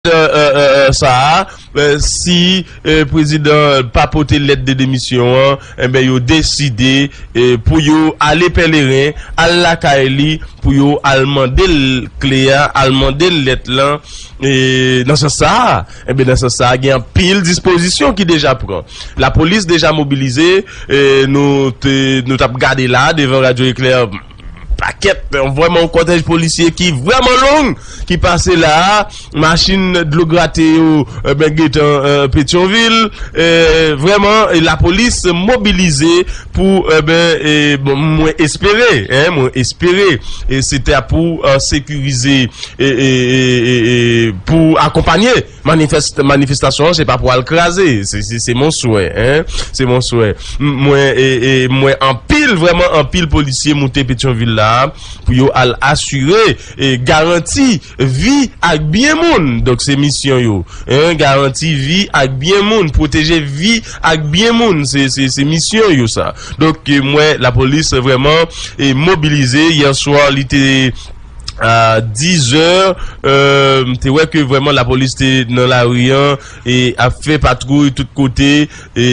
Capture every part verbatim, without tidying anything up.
euh, euh, euh, euh, sa a, euh, si euh, prezidan pa pote lèt de demisyon an, enben yo deside euh, pou yo ale pèleren, al lakay li, pou yo al mande l kle a, al mande l lèt lan. E nan sans sa a, enben nan sans sa a, gen anpil dispozisyon ki deja pran. Lapolis deja mobilize, e nou te, nou t ap gade la devan Radyo Eklè, pakèt, vrèman yon kòtèj polisye ki vrèman long ki pase la a. Machin dlo grate yo, enben, gentan euh, Petyonvil. Euh, vrèman, e lapolis mobilize pou, enben, e, bon, mwen espere, en, mwen espere, e se te pou euh, sekirize, e, e, e, e, e pou akonpanye manifest, manifestasyon an, se pa pou al kraze. Se, se, se mon swè, en. Se mon swè. M- Mwen, e, e, mwen anpil, vrèman anpil polisye moute Petyonvil la pou yo al asire e garanti vi ak byen moun. Donk, se misyon yo. En, garanti vi ak byen moun, pwoteje vi ak byen moun. Se, se, se misyon yo, sa. Donk, e, mwen, lapolis vrèman e mobilize. Yè swa, li te a dizè, euh, m te wè ke vrèman lapolis te nan lari an e ap fè patwouy tout kote, e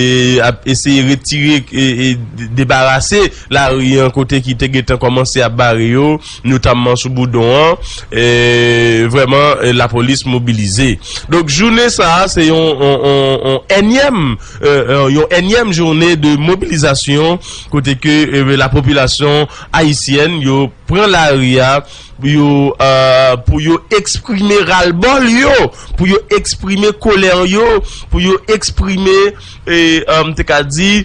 ap eseye retire e, e debarase lari an kote ki te gentan kòmanse ap bare yo, notamman sou Boudon an. E vrèman, e lapolis mobilize. Donk, jounen sa a, se yon, yon, yon, yon ènyèm, euh, yon ènyèm jounen de mobilizasyon kote ke euh, lapopilasyon ayisyèn yo pran lari a pou yo, euh, pou yo eksprime ralbòl yo, pou yo eksprime kolè yo, pou yo eksprime, e, euh, m te ka di,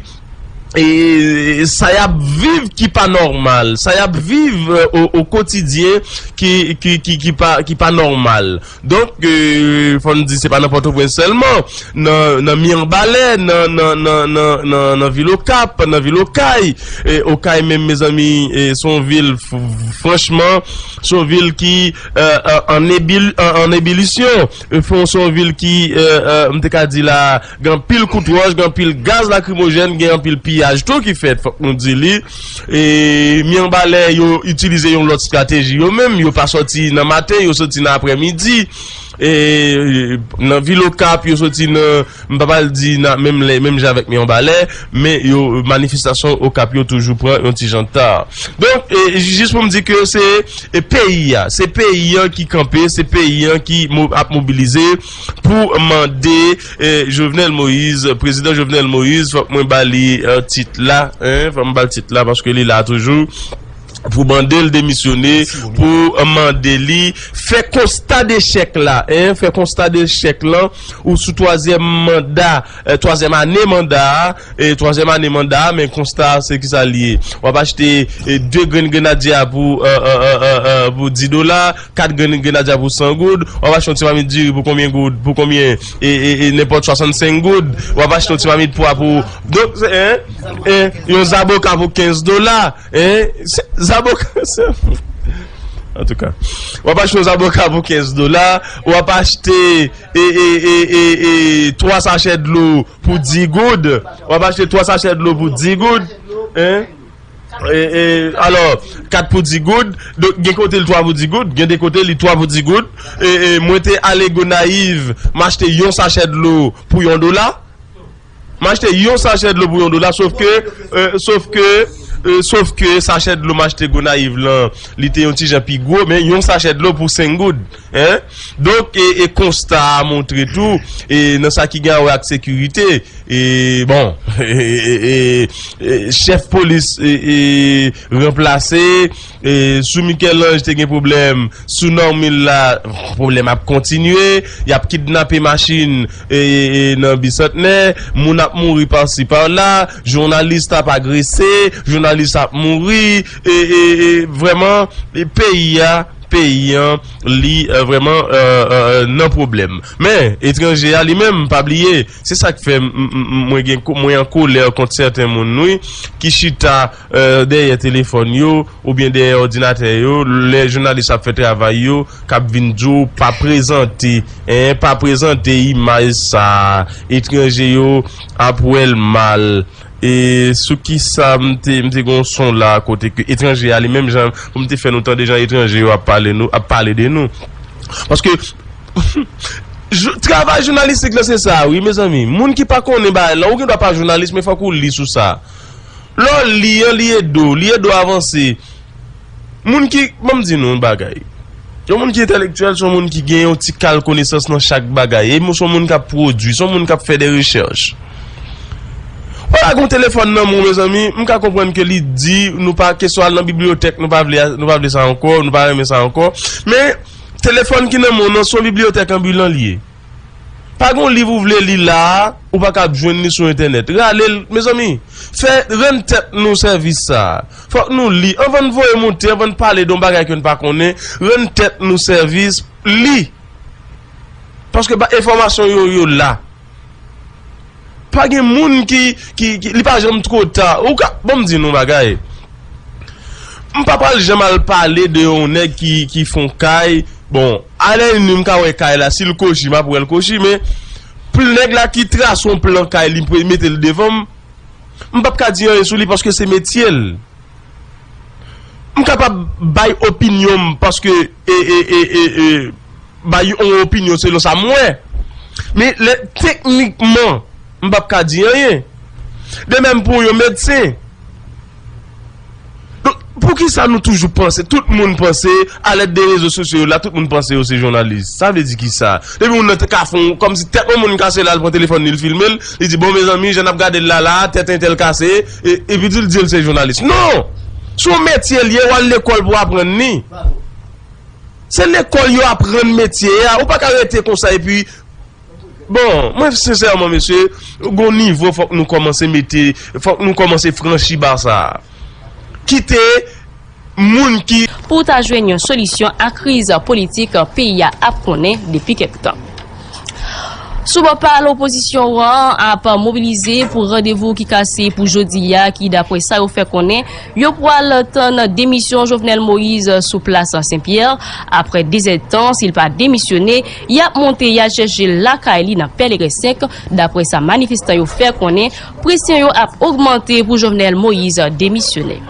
e, sa y ap viv ki pa nòmal, sa y ap viv euh, o, o kotidyen ki, ki, ki, ki pa, ki pa nòmal. Donk, euh, fò n di, se pa nan Pòtoprens sèlman, nan, nan Mirebalais, nan, nan, nan, nan, nan, nan vil Okap, nan vil Okay. E Okay menm, mezanmi, e se yon vil, f- franchman, se yon vil ki euh, euh, an ebil- an an ebilisyon. E fon, se yon vil ki, euh, euh, m te ka di la, gen anpil kout wòch, gen anpil gaz lakrimojèn, gen anpil piyaj tou ki fèt, fòk nou di li. E Mirebalais, yo itilize yon lòt estrateji yo menm, yo pa sòti nan maten, yo sòti nan aprèmidi. E nan vil Okap, yo sòti nan, m pa pral di nan menm lè, menm jan avèk Mirebalais, men yo, manifestasyon Okap yo toujou pran yon ti jan ta. Donk, e, jis pou m di ke se e peyi a, se peyi an ki kanpe, se peyi an ki mo- ap mobilize pou mande e, Jovenel Moïse, prezidan Jovenel Moïse, fòk mwen ba li e, tit la, en, fòk mwen ba l tit la paske li la toujou, pou mande l demisyone, pou mande li fè konsta dechèk la, en, fè konsta dechèk lan, ou sou twazyèm manda, e, twazyèm ane manda a, e, twazyèm ane manda a, men konsta a, se kisa l ye? W ap achte e, de grenn grenadya pou, e, e, e, e, e, pou dis dola, kat grenn grenadya pou san goud, w ap achte yon ti mamit diri pou konbyen goud? Pou konbyen? E, e, e nenpòt swasannsenk goud, w ap achte yon ti mamit pwa pou, donk, se, en, en, yon zaboka pou kenz dola, en, se, zaboka, se, antouka, w ap achte yon zaboka pou kenz dola, w ap achte, e, e, e, e, e, twa sachè dlo pou dis goud, w ap achte twa sachè dlo pou dis goud, en, e, e, alò, kat pou dis goud, donk, gen kote li twa pou dis goud, gen de kote li twa pou dis goud. E, e, mwen te ale Gonayiv, m achte yon sachè dlo pou yon dola. M achte yon sachè dlo pou yon dola, sof ke, e, sof ke, e, sof ke sachè dlo m achte Gonayiv lan, li te yon ti jan pi gwo, men yon sachè dlo pou senk goud, en. Donk, e, e konsta a montre tou, e nan sa ki gen a wè ak sekirite, e, bon, e, e, e, e, chèf polis, e, e, ranplase, e, sou Michel-Ange te gen pwoblèm, sou Normil la, pwoblèm ap kontinye, y ap kidnape machin, e, e, e, nan Bisantnè, moun ap mouri pasi pala, jounalis ap agrese, jounalis ap mouri, e, e, e, vrèman, e, peyi a, peyi an, li, e, vrèman, e, e, e, nan pwoblèm. Men, etranje a li menm, pa bliye, se sa k fè m- m- m- mwen gen ko- mwen an kolè kont sèten moun, wi, ki chita, e, dèyè telefòn yo, oubyen dèyè òdinatè yo, lè jounalis ap fè travay yo, k ap vin di w pa prezante, en, pa prezante imaj sa a, etranje yo ap wè l mal. E sou kisa m te, m te gen yon son la kote ke etranje a li menm jan pou m te fè nou tande jan etranje yo ap pale nou, ap pale de nou. Paske Jou- travay jounalistik la se sa, wi, mezanmi. Moun ki pa konnen bagay la, ou gen dwa pa jounalis, men fòk ou li sou sa. Lè w li an, li ede w, li ede w avanse. Moun ki, ban m di nou yon bagay. Yon moun ki entèlektyèl, se yon moun ki gen yon ti kal konesans nan chak bagay. E se yon moun k ap pwodui, se yon moun k ap fè de rechèch. Wala, gen yon telefòn nan men w, mezanmi, m ka konprann ke li di, nou pa, ke swa al nan bibliyotèk, nou pa vle, nou pa vle sa ankò, nou pa renmen sa ankò. Men, telefòn ki nan men w nan, se yon bibliyotèk anbilan li ye. Pa gen yon liv ou vle li la a, ou pa ka ap jwenn li sou entènèt. Rale l, mezanmi, fè, rann tèt nou sèvis sa a. Fòk nou li. Anvan n voye monte, anvan n pale de yon bagay ke n pa konnen, rann tèt nou sèvis, li. Paske ba, enfòmasyon yo, yo la. Pa gen moun ki, ki, ki, li pa janm twò ta. Ou ka, ban m di nou yon bagay. M pa pral janm al pale de yon nèg ki, ki fè yon kay. Bon, alè ni m ka wè kay la, si l kochi, m ap wè l kochi, men pou nèg la ki trase yon plan kay li, pou l mete l devan m, m p ap ka di anyen sou li paske se metye l. M kapab bay opinyon m paske, e, e, e, e, e, bay yon opinyon selon sa m wè. Men lè, teknikman, m p ap ka di anyen. De menm pou yon medsen. Donk, poukisa nou toujou panse, tout moun panse, alèd de rezo sosyo yo la, tout moun panse yo se jounalis? Sa vle di kisa? Depi moun nan te ka fè yon, kòmsi tèt yon moun kase la, l pran telefòn li, l filme l, li di, bon, mezanmi, jan n ap gade l la, la, tèt entèl kase, e, epi di l, di l se jounalis. Non! Se yon metye l ye, w al lekòl pou w aprann li. Se lekòl yo aprann metye a. Ou pa ka rete konsa epi, bon, mwen sensèman, mesye, gon nivo fòk nou kòmanse mete, fòk nou kòmanse franchi ba sa a. Kite moun ki Pou ta jwenn yon solisyon a kriz politik peyi a ap konnen depi kèk tan. Sou bò pa l, opozisyon an ap mobilize pou randevou ki kase pou jodi a, ki, daprè sa yo fè konnen, yo pral tann demisyon Jovenel Moïse sou plas Senpyè. Aprè dezèdtan, si l pa demisyone, y ap monte, y al chèche l lakay li nan Pèleren senk, daprè sa manifestan yo fè konnen. Presyon yo ap ogmante pou Jovenel Moïse demisyone.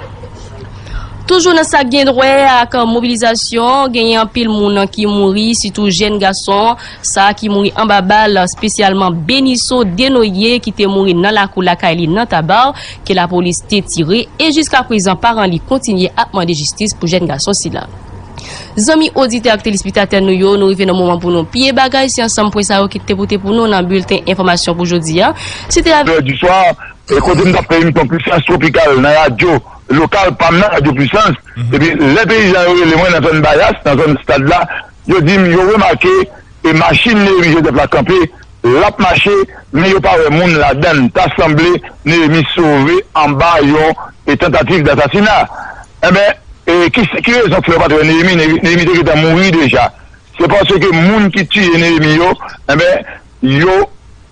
Toujou nan sa k gen dwè ak mobilizasyon, genyen anpil moun ki mouri, sitou jèn gason, sa ki mouri anba bal, espesyalman Beniso Denoye ki te mouri nan lakou lakay li nan Taba, ke lapolis te tire, e jiskaprezan paran li kontinye ap mande jistis pou jèn gason sila. Zanmi oditè ak telespektatè nou yo, nou rive nan moman pou nou piye bagay, se ansanm pwen sa yo ki te pote pou nou nan bilten enfòmasyon pou jodi a. Se te avèk Di swa, e kote m t ap fè emisyon Puissance Tropicale nan radyo lokal pa m nan, Radyo Puissance. Epi lè peyizan yo rele mwen nan zòn Bayas, nan zòn stad la, yo di m yo remake e machin Neyemi Joseph la kanpe, l ap mache, men yo pa wè moun ladan l. Ta sanble Neyemi sove anba yon e tantativ dasasina. Enben, e ki, ki rezon k fè yo pa t wè Neyemi? Neyemi, Neyemi te gentan mouri deja. Se paske moun ki tiye Neyemi yo, enben, yo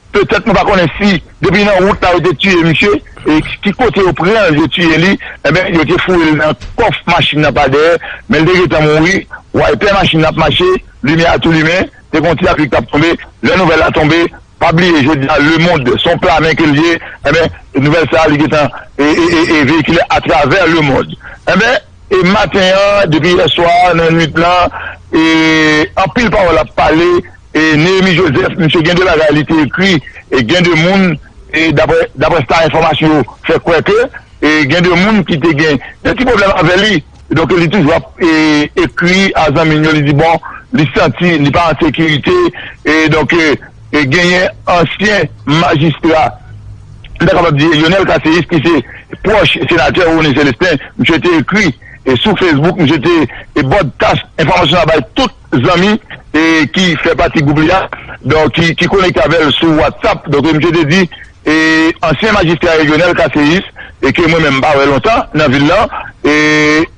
Petèt nou pa konnen si depi nan wout la yo te tiye misye, e ki kote yo pran l, yo tiye li, enben, yo te foure l nan kòf machin nan pa dèyè, men l te gentan mouri, waypè machin nan ap mache, limyè a tou limen, te gen yon ti lapli k ap tonbe, lè nouvèl la tonbe, pa bliye, jodi a, Le Monde, se yon pla men ke l ye, enben, nouvèl sa a, li gentan, e, e, e, e veyikile atravè Le Monde. Enben, e maten an, depi yè swa, nan nwit lan, e anpil pawòl ap pale, e Neyemi Joseph, misye gen de bagay li te ekri, e gen de moun, e daprè, daprè sa enfòmasyon yo fè kwè ke, e gen de moun ki te gen de ti pwoblèm avè li. Donk, li toujou ap, e, ekri a zanmi l yo, li di, bon, li santi li pa an sekirite, e donk, e, e genyen ansyen majistra, m ta kapab di Lionel Casséus, ki se pwòch senatè Rony Célestin, misye te ekri, e sou Facebook, misye te, e broadcast enfòmasyon sa bay tout zanmi, e ki fè pati gwoup li a, donk ki, ki konekte avè l sou WhatsApp. Donk, misye te di, e ansyen majistra Lionel Casséus, e ke mwen menm m pa wè lontan nan vil lan, e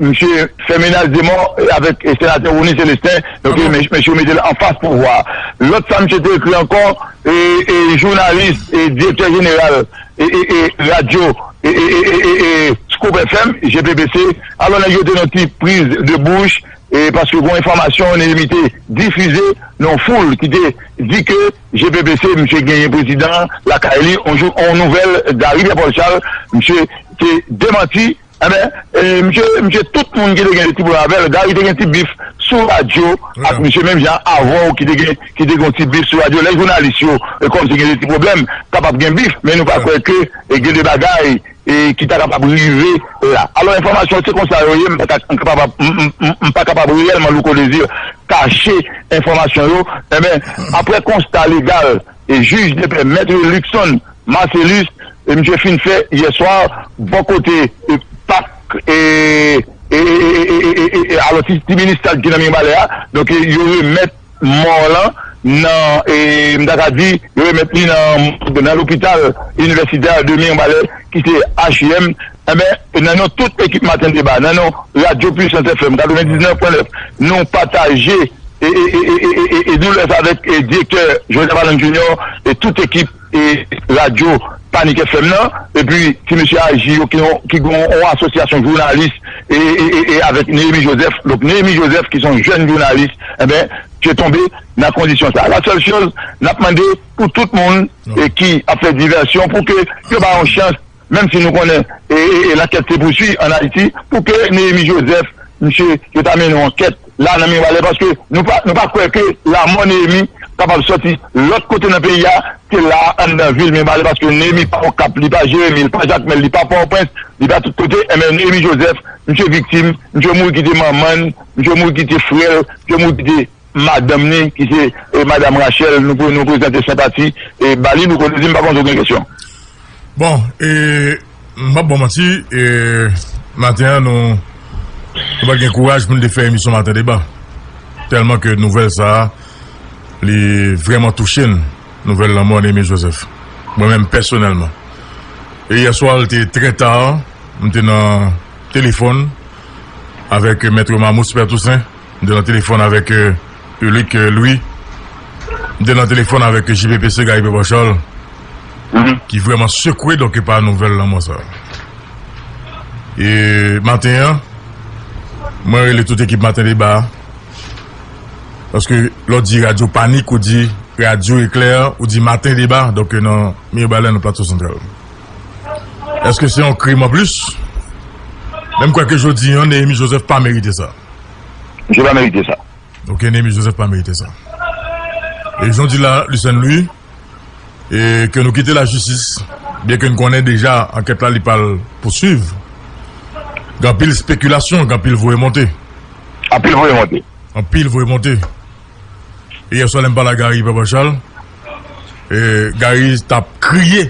misye fè menas de mò, e avèk, e senatè Rony Célestin, donk, e men-, mesye yo mete l anfas pouvwa. Lòt sa misye te ekri ankò, e, e jounalis, e direktè jeneral, e, e, e radyo, e, e, e, e, e, e Scoop F M, G P B C, alò nèg yo te nan ti priz de bouch, e paske gon enfòmasyon Neyemi te difize nan yon foul ki te di ke G P B C, misye genyen prezidan lakay li, on jou, on nouvèl Gary Pierre Paul Charles, misye te demanti, enben, e, misye, misye, tout moun ki te gen ti pwoblèm avè l, Gary te gen ti bif tou radyo ak misye, menm jan avè w ki te gen, ki te gen yon ti bif sou radyo. Lè jounalis yo, e kòmsi gen de ti pwoblèm, kapab gen bif, men nou pa kwè ke, e, gen de bagay, e, ki ta kapab rive la. Alò, enfòmasyon se konsa yo ye, m pa ka, m kapab, m, m, m, m pa kapab reyèlman, Louko Désir, kache enfòmasyon yo. Enben, apre konsta legal, e jij de pè, Mèt Luckson Marcellus, e misye fin fè yè swa, bò kote, e, pak, e, e, e, alò, ti, ti minis stad ki nan Mibalè a, donk, e, yo remèt mò lan nan, e, m ta ka di, yo remèt li nan, nan lopital inivèsitè de Mibalè, ki se H U M. Enben, nan non tout ekip Maten Deba, nan non Radyo Puissance F M katrevendiznèf pwen nèf, nou pataje e, e, e, e, e, e, e doulè sa avèk, e, direktè Joseph Allen Junior e tout ekip, e, radyo Panik F M nan, epi ti mesye Aji yo ki yon, ki gon yon asosyasyon jounalis, e, e, e, e avèk Néhémie Joseph. Donk, Néhémie Joseph, ki se yon jèn jounalis, enben, misye tonbe nan kondisyon sa. La sèl choz, n ap mande pou tout moun, e, ki ap fè divèsyon, pou ke yo ba yon chans, menm si nou konnen, e, e, e lankèt se pousui ann Ayiti, pou ke Néhémie Joseph, misye, yo ta mennen yon ankèt la nan Mibalè, paske nou pa, nou pa kwè ke lanmò Néhémie kapab sòti lòt kote nan peyi a, ke la anndan vil Mibalè, paske Néhémie pa Okap, li pa Jeremi, li pa Jakmèl, li pa Pòtoprens, li pa tout kote. Enben, Néhémie Joseph, misye viktim, misye mouri kite manman l, misye mouri kite frè l, misye mouri kite madanm ni, ki se, e, madanm Rachel, nou pre-, nou prezante senpati, e, ba li, nou konnen, si m pa panse w gen kesyon. Bon, e, m p ap ba w manti, e, maten an, nou, nou pa t gen kouraj pou n te fè emisyon Maten Deba. Tèlman ke nouvèl sa a, li vrèman touche n, nouvèl lanmò Néhémie Joseph. Mwen menm, pèsonèlman. E yè swa, l te trè ta, m te nan telefòn avèk Mèt Mamous Pè Tousen. M te nan telefòn avèk, euh, Ulick, euh, Louis. M te nan telefòn avèk J P P C Gary Pèpòchòl, ki vrèman sekwe, donk, pa nouvèl lanmò sa. E maten an, mwen rele tout ekip Maten Deba. Paske lè w di Radyo Panik, ou di Radyo Eklè, ou di Maten Deba, donk, nan Mibalè, nan Plato Santral. Èske se yon krim anplis? Men m kwè ke jodi a, Néhémie Joseph pa merite sa. Misye pa merite sa. Ok, Néhémie Joseph pa merite sa. E jan w di la, Lucène Louis, e ke nou kite lajistis, byen ke n konnen deja ankèt la, li pral pouswiv. Gen anpil espekilasyon, gen anpil voye monte. Anpil voye monte. Anpil voye monte. E yè swa, lè m pale a Gary Pèpòchòl, e Gary t ap kriye.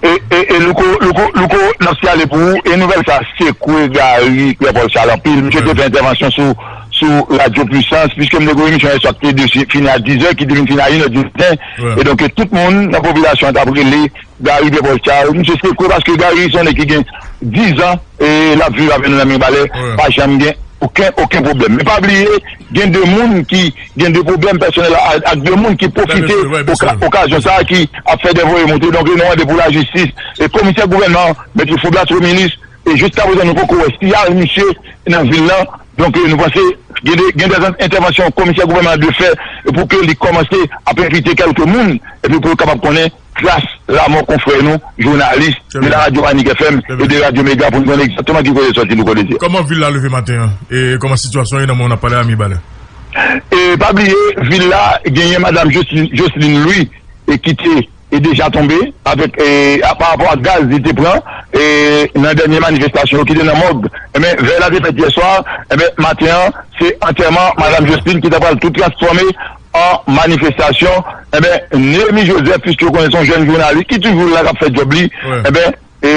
E, e, e Louko, Louko, Louko, n ap siyale pou ou, e nouvèl sa sekwe Gary Pierre Paul Charles anpil. Misye te fè entèvansyon sou, sou Radyo Pwisans, piske m te gen yon emisyon yè swa ki te dwe fini a diz è, ki te vin fini a inè di maten. E donk, tout moun nan popilasyon an t ap rele Gary Pierre Paul Charles. Misye sekwe paske Gary se yon nèg ki gen diz an, e l ap viv avè nou nan Mibalè, pa janm gen okenn, okenn pwoblèm. Men pa bliye, gen de moun ki gen de pwoblèm pèsonèl a, ak de moun ki pwofite oka-, okazyon sa a ki ap fè de voye monte. Donk, nou mande pou lajistis e komisè gouvènman, mèt Faubrass Romilis, e jiskaprezan nou poko wè siyal misye nan vil lan. Donk, nou panse gen de, gen de entèvansyon komisè gouvènman an dwe fè pou ke li kòmanse ap envite kèlke moun, epi pou yo kapab konnen tras lanmò konfrè nou, jounalis de la radyo Panik F M e de Radyo Mega pou n konnen egzakteman ki kote l sòti, Louko Désir. Kòman vil la leve maten an? E kòman sitiyasyon ye nan moman n ap pale a Mibalè? E pa bliye, vil la genyen madanm Jocelyne, Jocelyne Louis, e ki te, e deja tonbe avèk, e, a, pa rapò a gaz li te pran, e nan dènye manifestasyon yo ki te nan mòg. Enben, vèy la te fèt yè swa, enben, maten an, se antèman madanm Jocelyne ki ta pral tou transfòme an manifestasyon. Enben, Néhémie Joseph, piske w konnen se yon jèn jounalis ki toujou la k ap fè djòb li, enben, e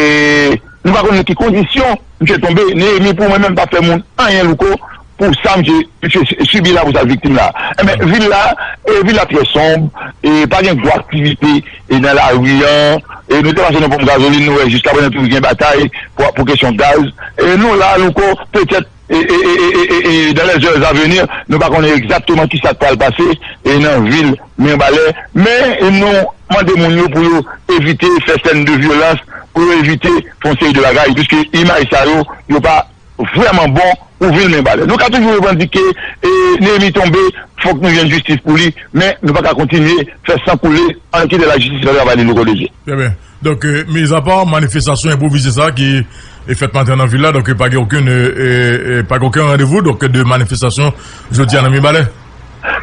nou pa konn nan ki kondisyon misye tonbe. Néhémie, pou mwen menm, pa fè moun anyen, Louko, pou sa misye, misye sibi la, pou sa viktim la. Enben, vil la, e vil la trè sonb, e pa gen gwo aktivite e nan lari an. E nou te pase nan ponp gazolin, nou wè jiskaprezan toujou gen batay pou, pou kesyon gaz. E nou la, Louko, petèt e, e, e, e, e, dans les heures à venir, nou pa konnen egzakteman kisa k pral pase, e nan vil Mibalè. Men, e nou mande moun yo pou yo evite fè sèn de vyolans, pou yo evite fè yon seri de bagay, piske imaj sa yo, yo pa vrèman bon pou vil Mibalè. Nou ka toujou revandike, e, Nehemi tonbe, fòk nou jwenn jistis pou li, men nou pa ka kontinye fè san koule, ann kite lajistis fè travay li, Louko Dezye. Trè byen. Donk, euh, mizapa manifestasyon enpwovize sa ki, e, fèt maten nan vil la, donk, pa gen okenn, euh, euh, euh, pa gen okenn randevou, donk, de manifestasyon jodi a nan Mibalè.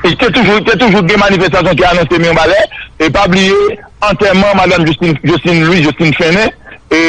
E te toujou, te toujou gen manifestasyon ki anonse Mibalè, e pa bliye antèman madanm Justine, Justine Louis, Justine Fennen, e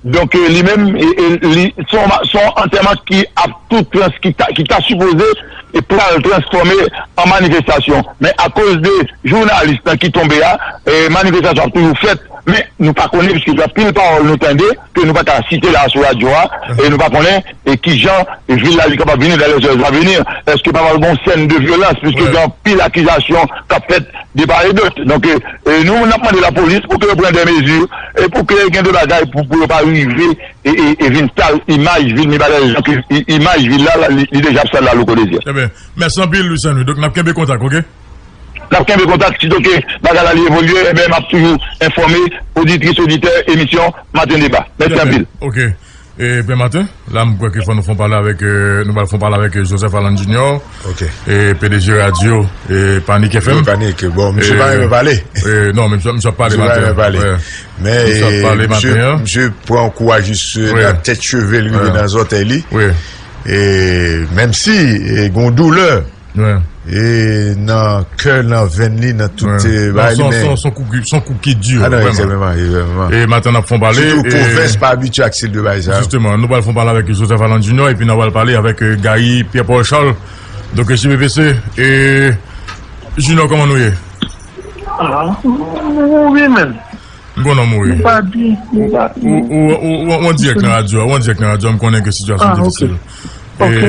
donk, e, li menm, e, e, li, se yon ma-, se yon antèman ki ap tou trans-, ki ta, ki ta sipoze e pral transfòme an manifestasyon. Men akoz de jounalis lan ki tonbe a, e, manifestasyon ap toujou fèt, men nou pa konnen, piske gen anpil pawòl nou tande, ke nou pa ka site la sou radyo a, e nou pa konnen, e kijan, e vil la li kapab vini dans les heures à venir. Èske pa pral gen yon sèn de vyolans, piske gen anpil akizasyon k ap fèt de part et d'autre. Donk, e, e nou, n ap mande lapolis pou ke yo pran de mezi, e pou ke gen de bagay pou, pou yo pa rive e, e, e vin sal imaj vil Mibalè, jan ke i-, imaj vil la, la, li, li deja ap sal la, Louko Dezye. Trè byen. Mèsi anpil, Louis Saint Louis. Donk, n ap kenbe kontak, oke? N ap kenbe kontak, sitò ke bagay la li evolye, ebyen, m ap toujou enfòme oditris, oditè emisyon Maten Deba. Mèsi anpil. Oke. E, Pè Maten, la, m kwè ke fò nou fè yon pale avèk, e, nou pral fè yon pale avèk, e, Joseph Alan Junior, oke, e, P D G radyo, e, Panik F M. Wi, Panik, bon, misye pa renmen pale. E, non, men misye, misye ap pale maten an. Misye pa renmen pale. Wi. Men, misye ap pale maten an. Misye pran kouraj jis, e, nan tèt cheve l, rive nan zòtèy li. Wi. E, menm si, e, gen yon doulè, e nan kè, nan venn li, nan tout, e, bagay li, men se yon kou ki, se yon kou ki di, vrèman. E maten n ap fè yon pale, sitou pwovens pa abitye ak stil de bagay sa. Jisteman, nou pral fè yon pale avèk Joseph Alan Junior, epi n ap pral pale avèk, e, Gary Pierre Paul Charles. Donk, e, J P P C, e, Junior, kòman nou ye? Ah, m mouri, men. M konnen w mouri. M pa byen, m pa byen. Ou, ou, ou, ou, ou an dirèk nan radyo a, ou an dirèk nan radyo a, m konnen ke sitiyasyon difisil. Ah, ok. Ok.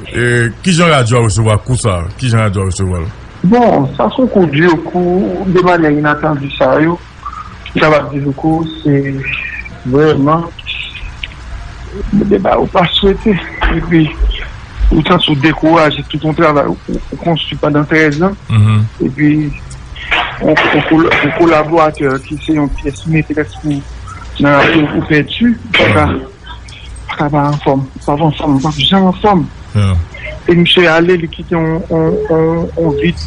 E, e, kijan radyo a resevwa kou sa a? Kijan radyo a resevwa l? Bon, sa se yon kou di, kou de mannyè inatandi sa yo, m kapab di nou kou, se vrèman de bagay ou pa swete. Epi, ou santi w dekouraje tout yon travay ou, ou konstwi pandan trèz an. Mhm. Epi, yon, yon kol-, yon kolaboratè ki se yon pyès metrès pou nan radyo ou pèdi, ou pa ka, pa ka pa anfòm, ou pa anfòm, ou pa janm anfòm. E misye ale, li kite yon, yon, yon, yon vid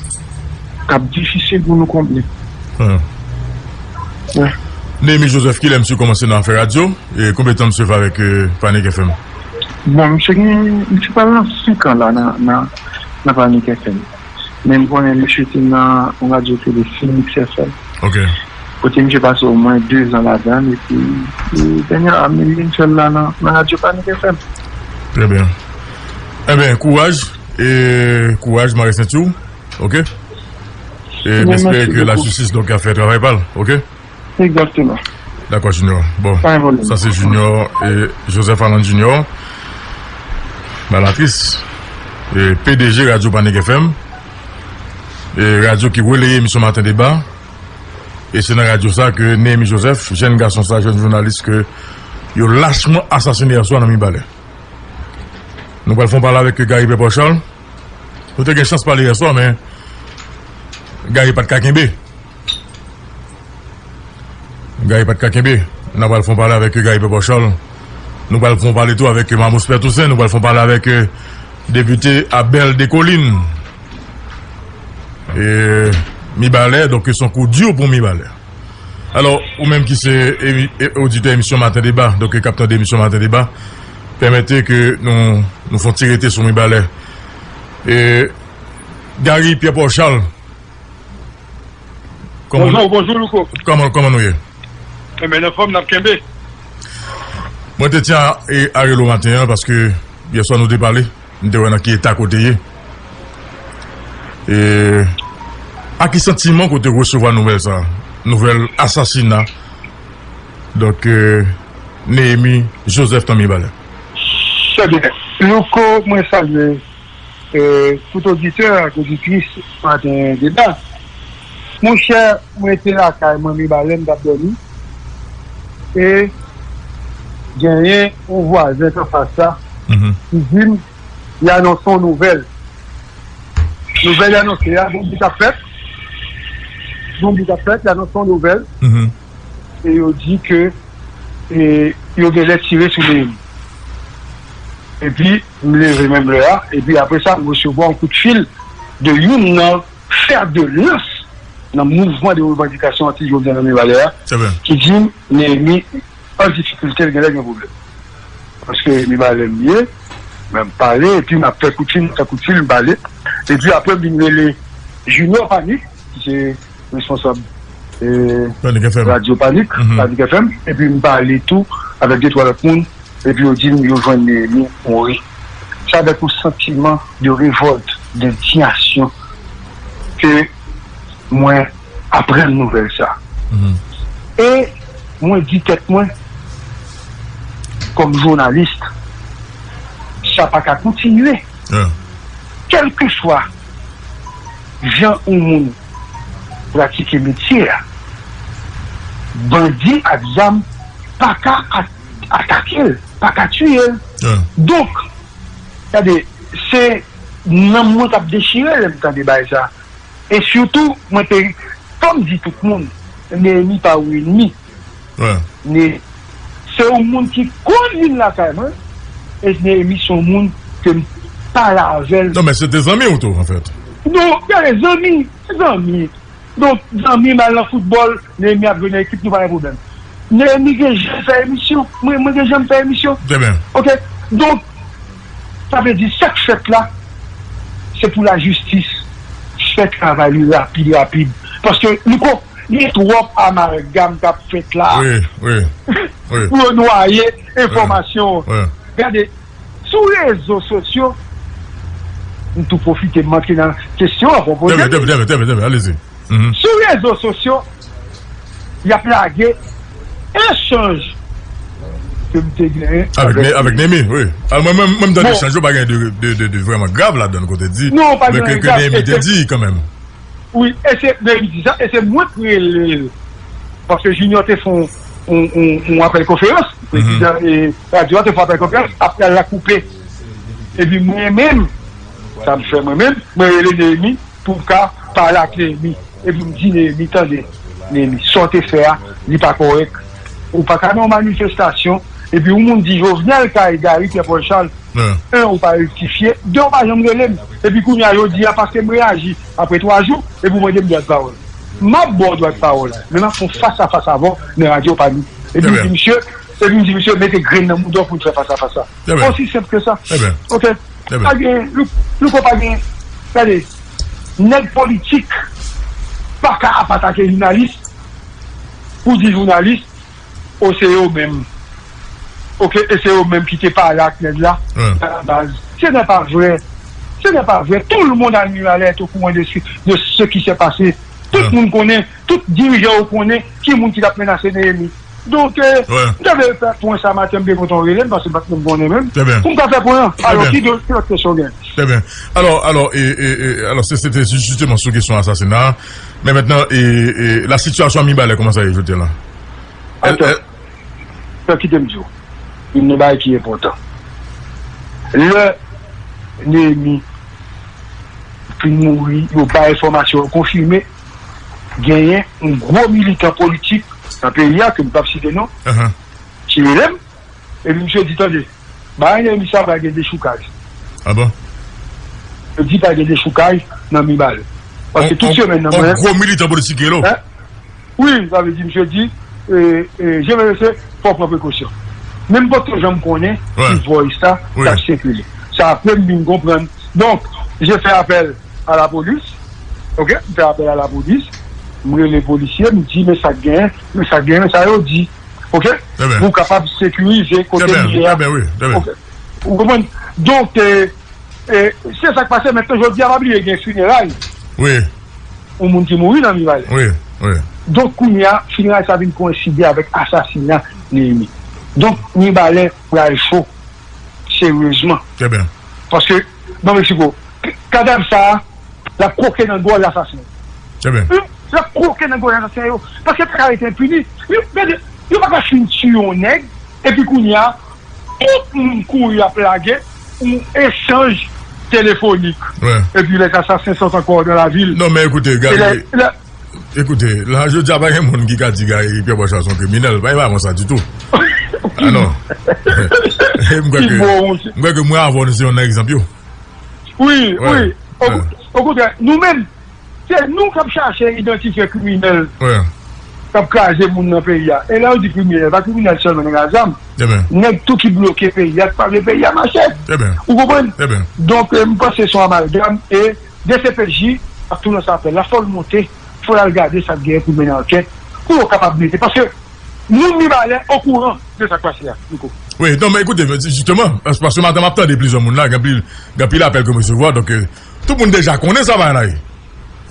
k ap difisil pou nou konble. Nehemi Joseph, kilè misye kòmanse nan afè radyo? E konbyen tan misye fè avèk, e, Panik F M? Bon, misye gen, misye pral nan senk an la nan, nan, nan Panik F M. Men m konnen misye te nan yon radyo ki rele Phoenix F M. Ok. Kote misye pase omwen de zan ladan l, epi, e, dènyèman, li vin fè l la nan, nan radyo Panik F M. Trè byen. Ebyen, kouraj, e kouraj, mare senti w, ok? E m espere ke lajistis, donk, ap fè travay pa l, ok? Egzakteman. Dakò, Junior. Bon, sa se Junior, e, Joseph Alan Junior, Balatris, e, P D G radyo Panik F M, e, radyo ki releye emisyon Maten Deba. E se nan radyo sa ke Nehemi Joseph, jèn gason sa, jèn jounalis ke yo lachman asasinen yè swa nan Mibalè. Nou pral fè yon pale avèk Gary Pèpò Charles. Nou te gen chans pale yè swa, men Gary pa t ka kenbe. Gary pa t ka kenbe. N a pral fè yon pale avèk Gary Pèpò Charles. Nou pral fè yon pale tou avèk Mamos Pè Tousen. Nou pral fè yon pale avèk, e, depite Abel Descollines. E, Mibalè, donk, se yon kou di pou Mibalè. Alò, ou menm ki se emi-, e, oditè emisyon Maten Deba, donk, k ap tande emisyon Maten Deba, pèmète ke nou, nou fè yon ti rete sou Mibalè. E, Gary Pierre Paul Charles, kòman, bonjou, bonjou, Louko. Kòman, kòman nou ye? Enben, anfòm, n ap kenbe. Mwen te tyen a, e, a rele w maten an, paske yè swa nou te pale. M te wè nan ki eta kote ye. E, a ki santiman kote w resevwa nouvèl sa a? Nouvèl asasina, donk, e, Nehemi Joseph nan Mibalè. Trè byen. Louko, mwen salye, e, tout oditè ak oditris Maten Deba. Monchè, mwen te lakay mwen, Mibalè, m t ap dòmi. E genyen yon vwazen k anfas la ki di m, li anonse yon nouvèl. Nouvèl li anonse a, gon bout ap fèt. Gon bout ap fèt, li anonse yon nouvèl. E yo di ke, e, yo genlè tire sou Nehemi. Epi, m leve menm lè a. Epi, apre sa, m resevwa yon kout fil de youn nan fè de lans nan mouvman de revandikasyon anti Jovenel nan Mibalè a, ki di m, Neyemi an difikilte, l genlè gen pwoblèm. Paske Mibalè m ye, men m pale, epi m ap fè kout fil, m fè kout fil, m pale. Epi, apre, m vin rele Junior Panik, ki se responsab, eh, Panik F M. Radyo Panik, Panik F M, epi m pale tou avèk de twa lòt moun, epi yo di m yo jwenn Neyemi mouri. Se avèk yon santiman de revòlt, de endiyasyon ke mwen aprann nouvèl sa. E mwen di tèt mwen, kòm jounalis, sa pa ka kontinye. Kèlkeswa jan yon moun pratike metye a, bandi ak zam pa ka at- atake l, pa ka tiye l. Donk, gade, se nanm mwen k ap dechire lè m tande bagay sa. E sitou, mwen te, fò m di tout moun, Neyemi pa yon ènmi. Ne, se yon moun ki konn vin lakay mwen, e Neyemi se yon moun ke m pale avè l. Non, men se te zanmi w tou, anfèt. Non, gade, zanmi, zanmi. Donk, zanmi m al nan foutbòl, Neyemi ap jwe nan ekip, nou pa gen pwoblèm. Neyemi gen jan l fè emisyon, mwen, mwen gen jan m fè emisyon. Trè byen. Oke? Donk, sa vle di, sa k fèt la, se pou lajistis fè travay li rapid, rapid. Paske, Louko, gen twòp amalgam k ap fèt la. Wi, wi, wi. Pou yo nwaye enfòmasyon. Wi. Gade, sou rezo sosyo, m tou pwofite m antre nan kesyon an, fò poze. Trè byen, trè byen, trè byen, trè byen, trè byen, alezi. Sou rezo sosyo, y ap lage echanj ke m te genyen avèk, avèk Neyemi, wi. Alò, mwen, mwen, mwen, m tande echanj yo, pa gen de, de, de, de vrèman grav ladan l, kote di, non, pa gen anyen grav, men ke, ke Neyemi te di kanmenm. Wi, e se, Neyemi di sa, e se mwen k rele l. Paske Junior te fè yon, yon, yon, yon apèl konferans, prezidan, e, radyo a te fè yon apèl konferans, apre l la koupe. Epi mwen menm, sa m fè mwen menm, mwen rele Neyemi, pou m ka pale ak Neyemi. Epi m di Neyemi, tande, Neyemi, sa w te fè a, li pa kòrèk. Ou pa ka nan yon manifestasyon, epi yon moun di Jovenel kay Gary Pierre Paul Charles, en, ou pa rektifye, de, ou pa janm rele m. Epi kounye a, jodi a, paske m reyaji apre twa jou, epi w mande m dwa de pawòl. M ap ba w dwa de pawòl, men m ap fè yon fas a fas avè w nan radyo pa nou. Epi m di misye, epi m di misye, mete grenn nan mouda w pou n fè fas a fas la. Osi senp ke sa. Oke? Pa gen, Lou-, Louko pa gen, gade, nèg politik pa ka ap atake jounalis pou di jounalis, o, se yo menm. Oke, e se yo menm ki te pale ak nèg la, a la baz. Ce n'est pas vrai. Ce n'est pas vrai. Tout le monde à Mibalè est au courant de ce, de ce qui s'est passé. Tout moun konnen, tout dirijan yo konnen ki moun ki t ap menase Neyemi. Donk, eh, m te vle fè pwen sa maten, m byen kontan w rele m, paske m pa t menm konnen menm. Pou m ka fè pwen an. Alò, ki do-, ki lòt kesyon w gen? Trè byen. Alò, alò, e, e, e, alò, se, se te jisteman sou kesyon asasina a. Men mentnan, e, e, la sitiyasyon a Mibalè, kòman sa ye jodi a la? Atann. Kite m di w. Youn nan bagay ki enpòtan. Lè Neyemi fin mouri, yo bay enfòmasyon yo konfime, genyen yon gwo militan politik nan peyi a, ke m p ap site non, ki rele m, epi misye di, tande, bagay Neyemi sa pa gen dechoukaj. Yo di pa gen dechoukaj nan Mibalè. Paske tout semèn nan mwen. On gwo militan politik ki rele w? Wi, sa vle di, misye di, e, e, je vais rester, fò w pran prekosyon. Men m potko janm konnen si voice sa t ap sikile. Se apre m vin konprann. Donk, je fais appel à la police. Oke? M fè apèl a lapolis. M rele polisye, m di, men sa k genyen, men sa k genyen, men sa yo di. Oke? Pou w kapab sekirize kote m ye a. Oke? Ou konprann? Donk, e, E, se sa k pase mentnan, jodi a, pa bliye gen fineray. Wi. Yon moun ki mouri nan Mibalè. Wi, wi. Donk, kounye a, fineray sa vin koyenside avèk asasina Neyemi. Donk, Mibalè pral cho, seryezman. Trè byen. Paske, nan Meksiko, k-, kadav sa a, l ap kwoke nan gòj asasen. Trè byen. Wi, l ap kwoke nan gòj asasen yo. Paske l pa ka rete enpini. Yo, gade, yo pa ka fin tiye yon nèg, epi kounye a, tout moun kouri ap lage yon echanj telefonik. Epi les assassins sont encore dans la ville. Non, men ekoute, Gary, ekoute, la, jodi a, pa gen moun ki ka di Gary Pierre Bochard se yon kriminèl. Pa gen pa konsa ditou. Ah non. M kwè ke, m kwè ke mwen avè w, nou se youn nan egzanp yo. Wi, wi. Okontrè, nou menm, se nou k ap chache idantifye kriminèl k ap kraze moun nan peyi a. E lè yo di kriminèl, pa kriminèl sèlman nèg a zam. Nèg tou ki bloke peyi a, ki pa vle peyi a mache. Ou konprann? Donk, m panse se yon amalgam e D C P J ap tou lanse apèl la, fò l monte, fò l al gade sa k genyen pou l mennen ankèt, pou yo kapab mete. Paske moun Mibalè okouran de sa k pase a, Louko. Wi, non, men ekoute, jisteman, paske maten m ap tande plizyè moun la, gen anpil, gen anpil apèl ke m resevwa, donk, euh, tout moun deja konnen sa bagay la ye.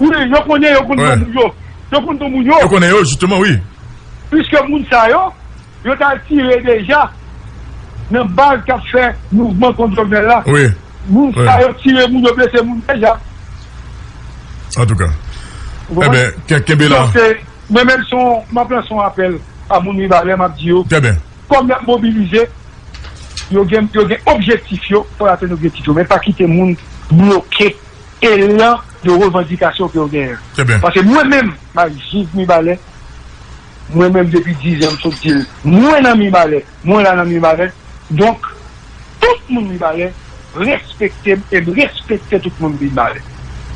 Wi, yo konnen, yo konn non moun yo. Yo konn non moun yo. Yo konnen yo, jisteman, wi. Piske moun sa yo, yo t al tire deja nan baz k ap fè mouvman kont Jovenel la. Wi. Moun sa yo tire moun, yo blese moun deja. Antouka. Enben, kenbe la. Mwen menm, se yon, m ap lanse yon apèl a moun Mibalè, m ap di yo, kòm y ap mobilize, yo gen, yo gen objektif yo, fò y atenn objektif yo, men pa kite moun bloke elan de revandikasyon ke yo genyen. Paske mwen menm, m al viv Mibalè, mwen menm depi diz an, m sot di l, mwen nan Mibalè, mwen la nan Mibalè. Donk, tout moun Mibalè respekte m e m respekte tout moun Mibalè.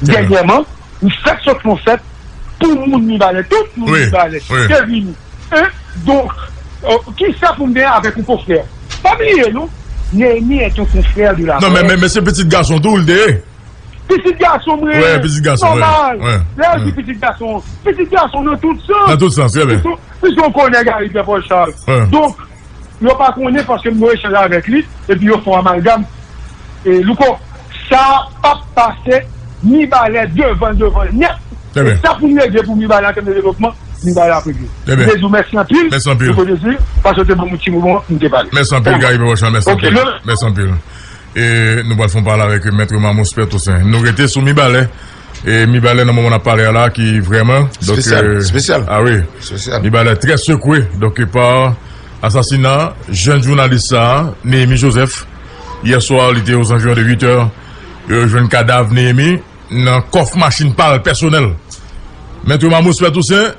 Dènyèman, m fèk sot yon fèt pou moun Mibalè, tout moun Mibalè te vini. Donk, kisa pou m gen avèk yon konfrè? Pa bliye non, Nehemi est un confrère de la presse. Non, men, men, men se pitit gason tou l te ye. Pitit gason m ye. Nòmal. Lè yo di pitit gason, pitit gason nan tout sans. Nan tout sans, trè byen. Pitit, pitit yon konnè Gary Pierre Paul Charles. Donk, yo pa konnen paske m nan echanj avèk li, epi yo fè yon amalgam. E Louko, sa p ap pase Mibalè devan, devan nèt. E sa pou n regle pou Mibalè an tèm de devlopman, Mibalè ap regle. M te di w mèsi anpil. Mèsi anpil. Louko Désir, paske w te ban m yon ti moman, m te pale. Mèsi anpil, Gary Pierre Paul Charles. Mèsi anpil. Mèsi anpil. E nou pral fè yon pale avèk Mèt Mamous Pè Tousen. Nou rete sou Mibalè. E Mibalè nan moman n ap pale a la ki vrèman, donk, espesyal, euh, espesyal. Ah wi. Espesyal. Mibalè trè sekwe, donk, pa asasina jèn jounalis sa a, Néhémy Joseph. Yè swa, li te aux environs de huit heures, yo jwenn kadav Néhémy nan kòf machin pa l pèsonèl. Mèt Mamous Pè Tousen,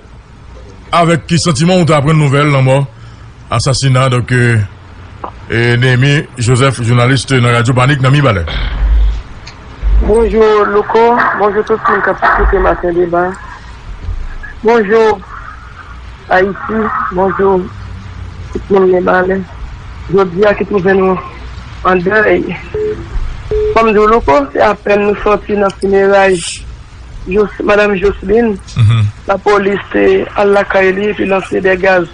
avèk ki santiman ou te aprann nouvèl lanmò, asasina, donk, euh, euh, Néhémy Joseph, jounalis nan Radyo Panik nan Mibalè? Bonjou, Louko. Bonjou tout moun k ap koute Maten Deba. Bonjou, Ayiti. Bonjou, tout moun Mibalè. Jodi a ki twouve nou an dèy. Kòm di w, Louko, se apèn nou sòti nan fineray Jos-, Madanm Joseline, lapolis te al lakay li epi lanse de gaz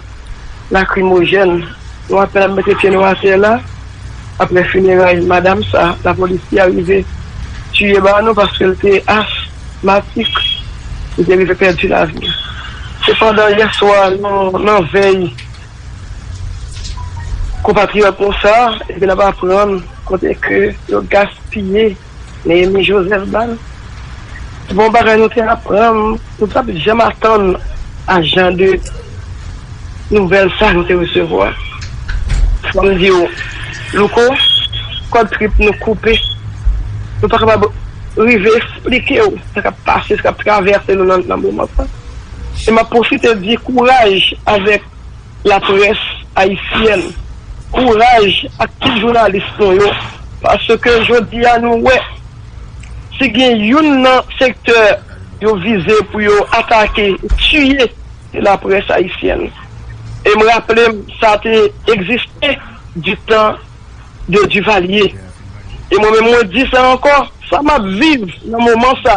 lakrimojèn. Nou apèn ap mete pye nou atè la. Apre fineray madanm sa, lapolis te arive tiye ba nou paske l te asmatik. Li te rive pèdi lavi l. Sepandan, yè swa, nou nan vèy konpatriyòt nou sa, epi n ap aprann kote ke yo gaspiye Néhémy Joseph ba l. Se pa yon bagay nou te aprann, nou pa t ap janm atann a jan de nouvèl sa nou te resevwa. Fò m di w, Louko, kòd trip nou koupe. Nou pa kapab rive eksplike w sa k ap pase, sa k ap travèse nou nan, nan moman sa. E m ap pwofite di kouraj avèk laprès ayisyèn. Kouraj ak tout jounalis nou yo, paske jodi a nou wè, si gen youn nan sektè yo vize pou yo atake, tiye, se laprès ayisyèn. E m raple m, sa te egziste du temps de Duvalier. E mwen menm, mwen di sa ankò, sa m ap viv nan moman sa,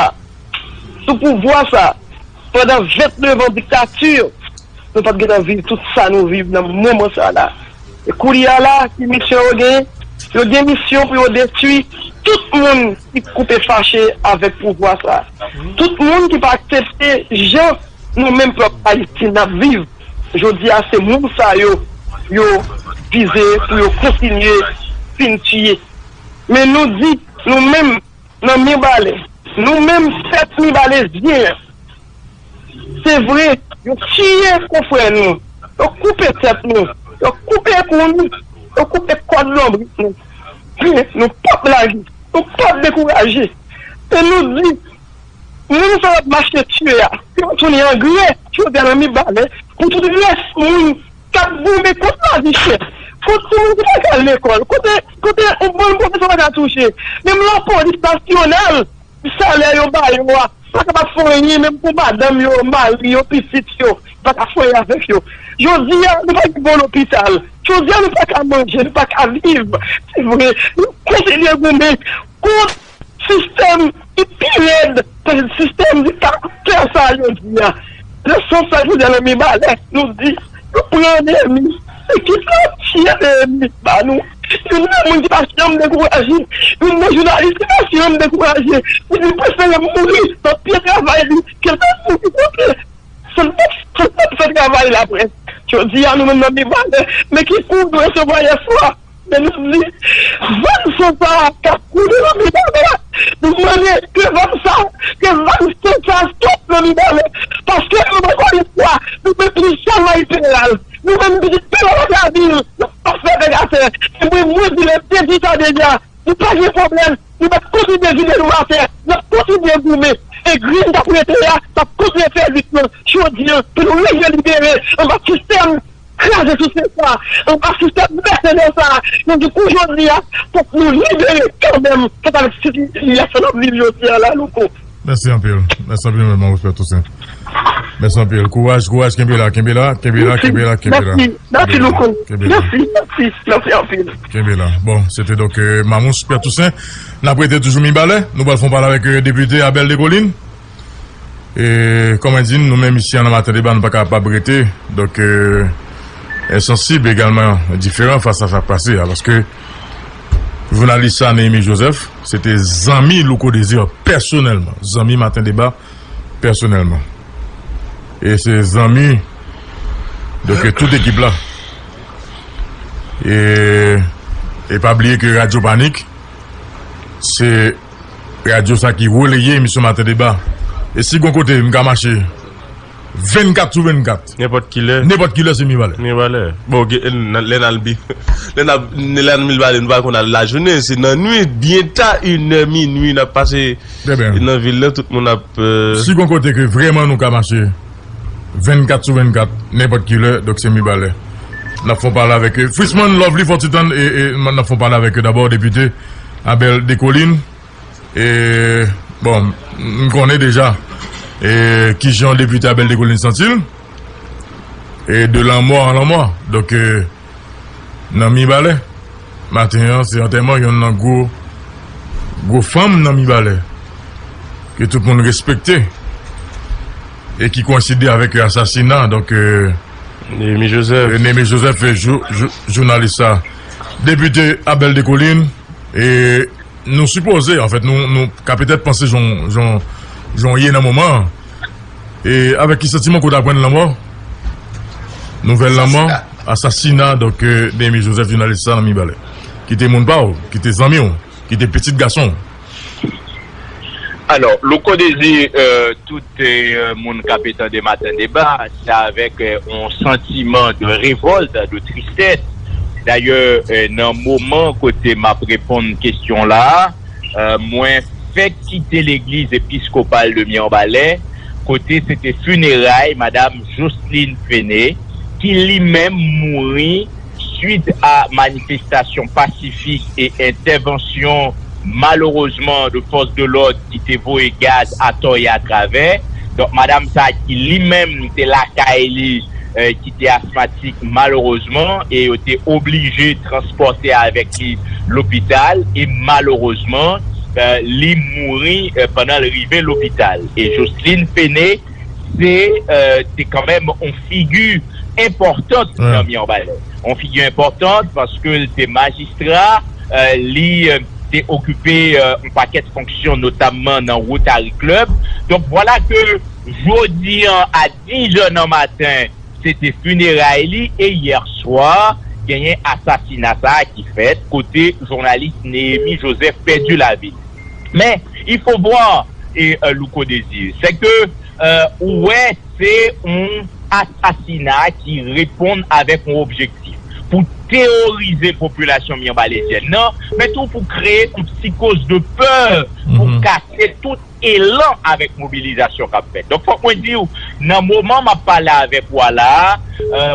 sou pouvwa sa, pandan vennnev an diktati, nou pa t gentan viv tout sa nou viv nan moman sa la. E koulye a la, ki misyon yo genyen? Yo gen misyon pou yo detwi tout moun ki koupe fache avèk pouvwa sa. Tout moun ki pa aksepte jan nou menm pèp Ayiti n ap viv. Jodi a, se moun sa yo, yo vize pou yo kontinye fin tiye. Men nou di, nou menm, nan Mibalè, nou menm pèp mibalezyen, se vre, yo tiye konfrè nou, yo koupe tèt nou, yo koupe kou nou, yo koupe kòd lonbrit nou. Men nou p ap lage, nou p ap dekouraje. E nou di, moun sa yo ap mache tiye a, yo tounen angrè, jodi a nan Mibalè, pou tout rès moun k ap goumen kont lavi chè, Kot timoun ki pa ka al lekòl? Kote, kote yon bon pwofesè pa ka touche? Menm lapolis nasyonal, salè yo ba yo a, pa kapab fè anyen menm pou madanm yo, mari yo, pitit yo, pa ka fè anyen avèk yo. Jodi a, nou pa gen bon lopital. Jodi a, nou pa ka manje, nou pa ka viv. Se vre, nou kontinye goumen kont sistèm ki pi rèd pase sistèm diktatè sa yo di a. Nan sans sa, jodi a, nan Mibalè, nou di, nou pran nèmi. Ekip la tire nèmi ba nou. Youn nan moun ki pa janm dekouraje, youn nan jounalis ki pa janm dekouraje, ki di prefere mouri nan pye travay li ke l ta mouri nan pye Sa n p ap, sa n p ap fè travay laprès. Jodi a, nou menm nan Mibalè, men ki kou nou resevwa yè swa. Men nou di, vag san sa a k ap koule nan Mibalè, nou mande ke vag sa, ke vag san sa a stòp nan Mibalè. Paske nou ankò yon fwa, nou menm pitit Chalmay Peral, nou menm pitit Peral Lakavil, nou p ap fè vag atè. E mwen, mwen di lè m te di sa deja, Nou pa gen pwoblèm. Nou p ap kontinye vide nou atè. N ap kontinye goumen. E grenn k ap rete a, n ap kontinye fè lit lan. Jodi a, pou nou rive libere anba sistèm kraze souse sa, anba sistèm mèsenè sa. Nou di kou jodi a, fòk nou libere kanmenm fas avèk sitiyasyon n ap viv jodi a la, Louko. Mèsi anpil. Mèsi anpil, Manmous Pè Tousen. Mèsi anpil. Kouraj, kouraj, kenbe la, kenbe la, kenbe la, kenbe la, kenbe la. Mèsi, mèsi, Louko. Kenbe la. Mèsi, mèsi, mèsi anpil. Kenbe la. Bon, se te donk, euh, Mamous Pè Tousen. N ap rete toujou Mibalè. Nou pral fè yon pale avèk, euh, depite Abel Descollines. E, kòman di, nou menm isi an nan Maten Deba, nou pa kapab rete. Donk, euh, e sansib egalman diferan fas a sa k pase a. Paske jounalis sa, Néhémie Joseph, se te zanmi Louko Désir pèsonèlman. Zanmi Maten Deba pèsonèlman. E se zanmi, donk, tout ekip la. E, e pa bliye ke Radyo Panik, se radyo sa ki releye emisyon Maten Deba. E si gon kote m ka mache vennkat sou vennkat. Nenpòt kilè. Nenpòt kilè, se Mibalè. Mibalè. Bon, gen, nan, lè n al bi-, lè n al, lè n al Mibalè, nou pa konn al lajounen, se nan nwit, byen ta, inè, minwi, n ap pase Trè byen. Nan vil la, tout moun ap, euh, Si gon kote ke vrèman nou ka mache vennkat sou vennkat, nenpòt kilè, donk se Mibalè. N ap fè yon pale avèk, euh, Frisman Lovely Fortitan, e, e, n ap fè yon pale avèk, euh, dabò, depite Abel Descollines. E, bon, m konnen deja, e, kijan depite Abel Descollines santi l. E de lanmò an lanmò. Donk, euh, nan Mibalè, maten an, se antèman yonn nan gwo, gwo fanm nan Mibalè, ke tout moun respekte, e ki koyenside avèk asasina, donk, euh, Néhémie Joseph. Euh, Néhémie Joseph, euh, jou-, jou-, jounalis sa. Depite Abel Descollines, e nou sipoze, anfèt, nou, nou ka petèt panse jan, jan, jan w ye nan moman an. E avèk ki santiman ke w t aprann lanmò? Nouvèl lanmò, asasina, donk, euh, Néhémie Joseph, jounalis sa nan Mibalè. Ki te moun pa w, ki te zanmi w, ki te pitit gason w. Alò, Louko Désir, euh, tout, euh, moun k ap tande Maten Deba, se avèk, euh, yon santiman de revòlt, de tristès. Dayè, euh, nan moman kote m ap reponn kesyon la, euh, mwen fèk kite legliz episkopal de Mibalè, kote se te fineray Madam Jocelyne Fené, ki li menm mouri swit a manifestasyon pasifik e entèvansyon, malerezman, de fòs de lòd ki te voye gad atò e atravè. Donk, madanm sa a ki li menm te lakay li, eh, ki te asmatik, malerezman, e yo te oblije transpòte avèk li lopital, e malerezman, eh, li mouri, eh, pandan l rive lopital. E Jocelyne Fené, se, eh, te kanmenm yon figi enpòtan nan Mibalè. Yon figi enpòtan paske l te majistra, eh, li, eh, te okipe, eh, yon pakèt fonksyon, notamman nan Rotary Club. Donk, vwala ke jodi an, a dis è nan maten, se te fineray li, e yè swa, genyen asasina sa a ki fèt, kote jounalis Néhémie Joseph pèdi lavi l. Men, il faut voir, e, eh, Louko Désir, se ke, eh, ou wè, se yon asasina ki reponn avèk yon objektif pou teworize popilasyon mibalèzyèn nan, men tou pou kreye yon psikoz de pè, pou kase tout elan avèk mobilizasyon k ap fèt. Donk, fòk mwen di w, Nan moman m ap pale avèk ou a la a,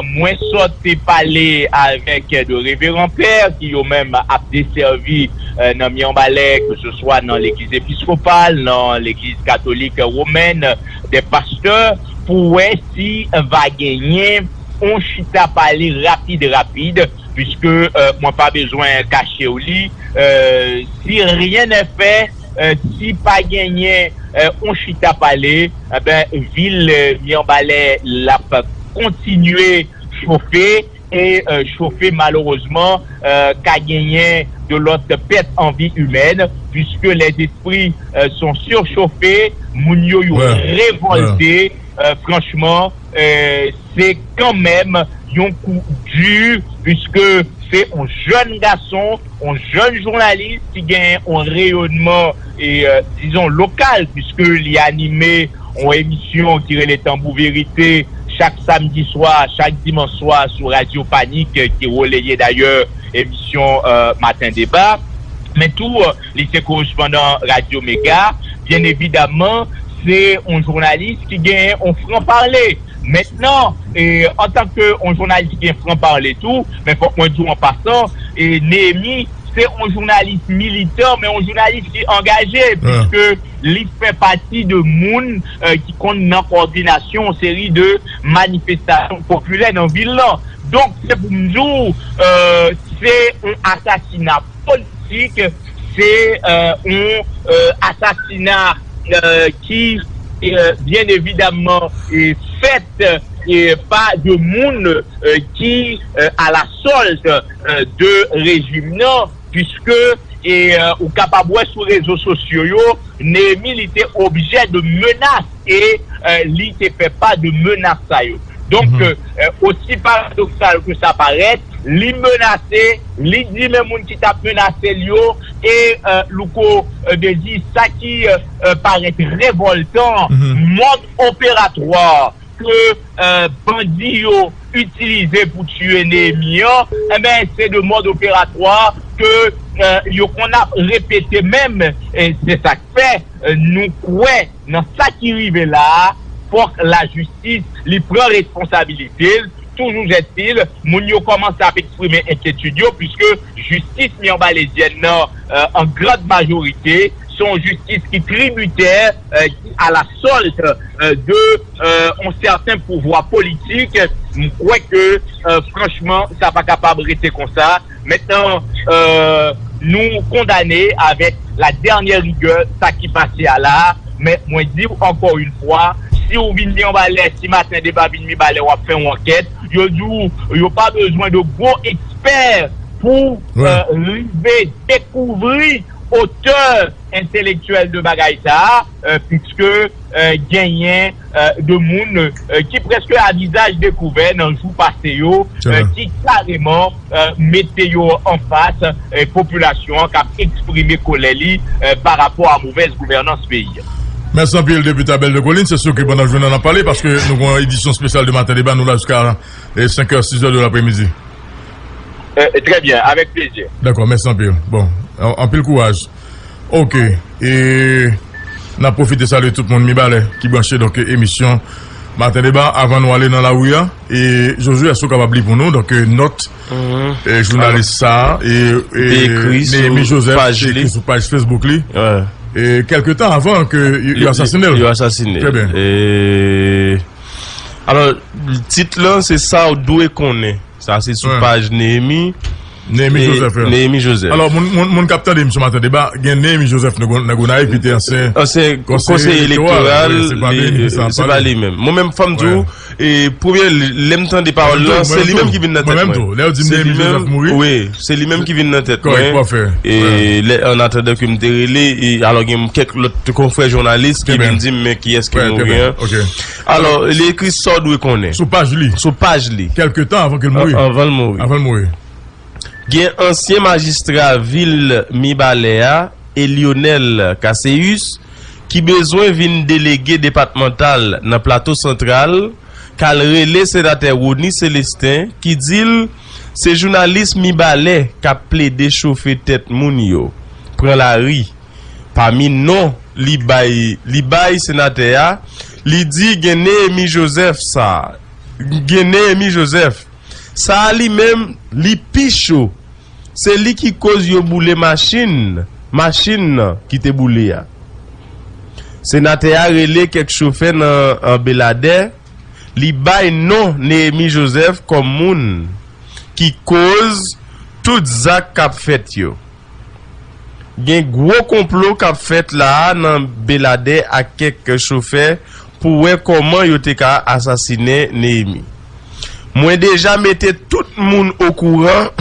mwen sòti pale avèk de reveran pè ki yo menm ap desèvi nan Myanbalè, ke se swa nan legliz episkopal, nan legliz katolik womèn, de pastè, pou wè si va genyen yon chita pale rapid rapid, puiske mwen pa bezwen kache w li, si ryen n fè, si pa genyen yon chita pale, enben, vil Myanbalè l ap kontinye chofe e chofe malerezman ka genyen de lòt pèt an vi imèn, puiske lèzespri son sichofé, moun yo yo revòlte, franchman, se kanmenm yon kou di, puiske se yon jèn gason, yon jèn jounalis ki gen yon reyonman, e, dizon, lokal, puiske li anime yon emisyon ki rele Tanbou Verite chak samdi swa, chak dimanch swa sou Radyo Panik, ki releye dayè emisyon Maten Deba. Men tou, li se korespondan Radyo Mega. Byen evidaman, se yon jounalis ki gen yon fran pale. Mentnan, antanke yon jounalis ki gen fran pale tou, men fòk mwen di w an pasan, Nehemi se yon jounalis militan, men yon jounalis ki angaje, piske li fè pati de moun ki konn nan kowòdinasyon yon seri de manifestasyon popilè nan vil lan. Donk, se pou m di w, se yon asasina politik, se yon asasina ki, byen evidaman, fèt pa de moun ki a la sòld de rejim nan, puiske, e, ou kapab wè sou rezo sosyo yo, Nehemi li te objè de menas e li te fè pa de menas sa yo. Donk, osi paradoksal ke sa parèt, li menase, li di men moun ki t ap menase l yo, e Louko Dezi, sa ki parèt revòltan, mòd operatwa ke bandi yo itilize pou tiye Nehemi an, enben, se de mòd operatwa ke yo konn ap repete menm. Se sa k fè nou kwè nan sa ki rive la a, fòk lajistis li pran responsabilite l. Toujou jèstil, moun yo kòmanse ap eksprime enkyetid yo, puiske jistis myanbalezyèn nan, an grand majorite, se yon jistis ki tribitè, ki a la sòld de yon sèten pouvwa politik. M kwè ke, franchman, sa pa kapab rete konsa. Mentnan, nou kondane avèk la dènyè rigè sa ki pase a la a, men mwen di w ankò yon fwa, si w vin Mibalè, si Maten Deba vin Mibalè, w ap fè yon ankèt, yo di w yo pa bezwen de gwo ekspè pou rive dekouvri otè entelektyèl de bagay sa a, piske genyen de moun ki prèske a vizaj dekouvè nan jou pase yo, ki kareman mete yo anfas popilasyon an k ap eksprime kolè li pa rapò a movèz gouvènans peyi a. Mèsi anpil, Depi Tabèl de Kolin. Se si ke pandan jounen an n ap pale, paske nou gen yon edisyon espesyal de Maten Deba, nou la jiska senkè, sizè de lapremidi. Trè byen, avèk plezi. Dakò, mèsi anpil. Bon, anpil kouraj. Ok. E n ap pwofite salye tout moun Mibalè ki branche, donk, emisyon Maten Deba. Avan nou ale nan lari a, e Josué, èske w kapab li pou nou, donk, nòt e jounalis sa a, e Nehemi Joseph te ekri sou paj Facebook li, e kèlke tan avan ke yo asasinen l. Yo asasinen l. Trè byen. Alò, tit lan se Sa w dwe konnen. Sa se sou paj Nehemi. Nehemi Joseph. Nehemi Joseph. Alò, moun, moun, moun k ap tande emisyon Maten Deba, gen Nehemi Joseph nan Gonayiv ki te ansyen konseye elektoral. Se pa li menm. Mwen menm, fò m di w, e premye lè m tande pawòl lan, se li menm ki vin nan tèt mwen. Lè yo di m Nehemi Joseph mouri, wi, se li menm ki vin nan tèt mwen. E lè, an atandan ke m te rele, e alò gen kèk lòt konfrè jounalis ki vin di m men kiyès ki mouri an. Alò, li ekri Sa w dwe konnen. Sou paj li. Sou paj li. Kèlke tan avan ke l mouri. Anvan l mouri. Avan l mouri. Gen ansyen majistra vil Mibalè a, Elionel Casséus, ki bezwen vin delege depatmantal nan Plato Santral, k al rele senatè Rony Célestin, ki di l se jounalis Mibalè k ap plede chofe tèt moun yo, pran lari. Pami non li bay, li bay senatè a, Li di gen Néhémie Joseph sa. Gen Néhémie Joseph. Sa a li menm, li pi cho. Se li ki koz yo boule machin, machin nan ki te boule a. Senatè a rele kèk chofè nan, an, Beladè, li bay non Néhémie Joseph kòm moun ki koz tout zak k ap fèt yo. Gen gwo konplo k ap fèt la a nan Beladè ak kèk chofè pou wè kòman yo te ka asasinen Néhémie. Mwen deja mete tout moun okouran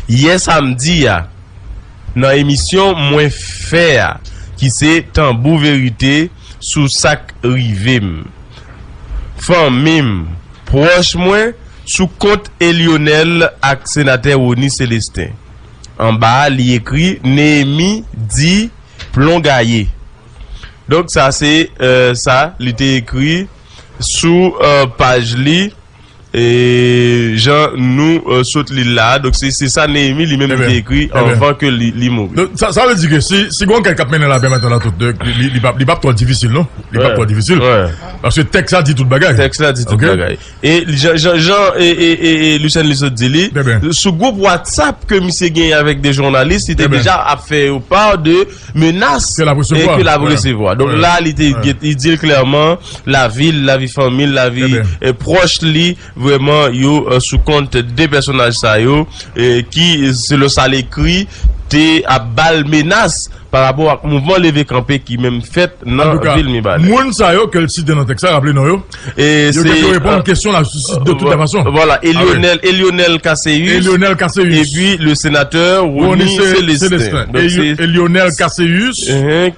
yè samdi a nan emisyon mwen fè a, ki se Tanbou Verite sou sa k rive m, fanmi m, pwòch mwen, sou kont Elionel ak senatè Rony Célestin. Anba a, li ekri Néhémie di plon gaye. Donk, sa se, euh, sa li te ekri sou, euh, paj li, e, jan nou, euh, sot li la a. Donk, se, se sa Néhémie li menm li te ekri anvan ke li, li mouri. Donk, sa, sa vle di ke si, si gon kèk k ap mennen lapè mentnan la tout, donk, li, li, li p ap, li p ap twò difisil, non? Li p ap twò difisil. Paske tèks la di tout bagay. Tèks la di tout bagay. E jan, jan, jan, e, e, e, e Lucène li sot di li, sou gwoup WhatsApp ke misye genyen avèk de jounalis, li te deja ap fè yo pa de menas, e, ke l ap resevwa. Donk la, li te, li di l klèman, lavi l, lavi fanmi l, lavi, e, pwòch li, vrèman, yo, e, sou kont de pèsonaj sa yo, e, ki, selon sa l ekri, te ap ba l menas pa rapò ak mouvman leve kanpe ki menm fèt nan vil Mibalè. Moun sa yo ke l site nan tèks la, raple non yo. Yo gen pou reponn kesyon lajistis de tout fason. Vwala, Elionel, Elionel Casséus, Elionel Casséus, epi le senatè Rony Célestin. Donk, se Elionel Casséus,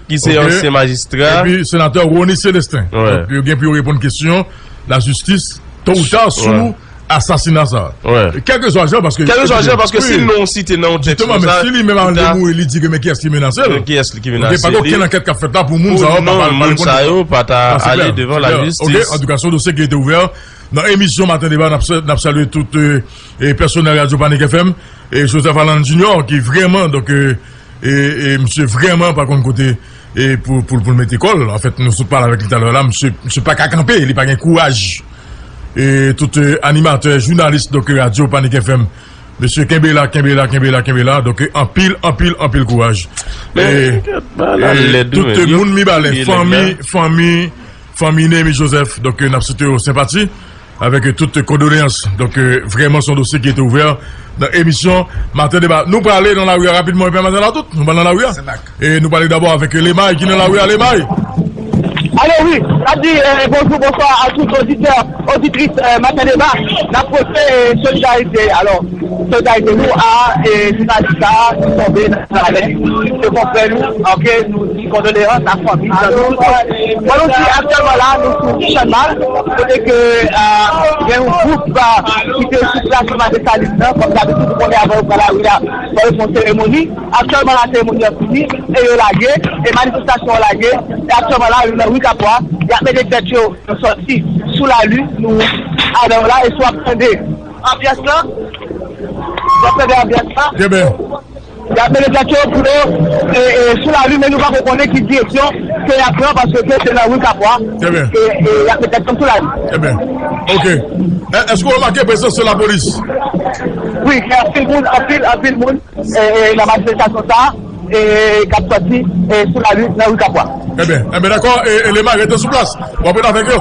ki se ansyen majistra, epi senatè Rony Célestin. Donk, yo gen pou yo reponn kesyon lajistis to ou ta sou asasina sa. Kèlkeswa jan, paske, kèlkeswa jan, paske si non w site nan yon tèks konsa, si li menm avan l te mouri, li di ke men kiyès ki menase l. Men kiyès ki menase li. Donk, pa gen okenn ankèt k ap fèt la pou moun sa yo pa ta al reponn kesyon. Pou non, moun sa yo pa ta ale devan lajistis. Ok, antouka, se yon dosye ki rete ouvè. Nan emisyon Maten Deba, n ap sa-, n ap salye tout, e, e, pèsonèl Radyo Panik F M, e Joseph Alan Junior, ki vrèman, donk, e, e, e misye vrèman pa konn kote, e, pou, pou, pou l mete kò l. Anfèt, nou sot pale avèk li talè la, misye, misye pa ka kanpe, li pa gen kouraj. E tout, e, animatè, jounalis, donk, Radyo Panik F M, mesye, kenbe la, kenbe la, kenbe la, kenbe la. Donk, e, anpil, anpil, anpil kouraj. E, e tout, e, moun Mibalè, fanmi, fanmi, fanmi Néhémie Joseph, donk, e, n ap swete yo senpati avèk, e, tout kondoleyans. Donk, e, vrèman, se yon dosye ki rete ouvè nan emisyon Maten Deba. Nou prale nan lari a rapidman, epi maten la tout, nou pral nan lari a. E nou pale dabò avèk Lemay ki nan lari a, Lemay. Alo, wi, n ap di, eh, bonjou, bonswa a tout oditè, oditris, eh, Maten Deba. N ap pote, eh, solidarite, alò, solidarite nou a, eh, jounalis la ki tonbe nan valè. Se konfrè nou, ok, nou di kondoleyans a fanmi, zanmi, tout moun. Bon, nou di aktyèlman la, nou sou Channmas, kote ke, eh, gen yon gwoup, eh, ki te sou plas Dèsalin nan, kòm dabitid, ou konnen avan yo pran lari a, fò yo fè yon seremoni. Aktyèlman, la seremoni an fini e yo lage, e manifestasyon an lage. E aktyèlman, la, yo nan ri Kapwa, y ap mete tèt yo sòti sou lari, nou adan yo la, e si w ap tande anbyans lan, w ap tande anbyans lan. Y ap mete tèt yo pou yo, e, e, sou lari, men nou pako konnen ki direksyon ke y ap pran, paske se nan ri Kapwa, e, e, y ap mete tèt yo sou lari. Ebyen, ok. E, èske w remake prezans lapolis? Wi, gen anpil moun, anpil, anpil moun. E, e, nan manifestasyon sa a, e, k ap sòti, e, sou lari nan ri Kapwa. Ebyen, ebyen, dakò, e, e, Lemay, rete sou plas. W ap rete avèk yo.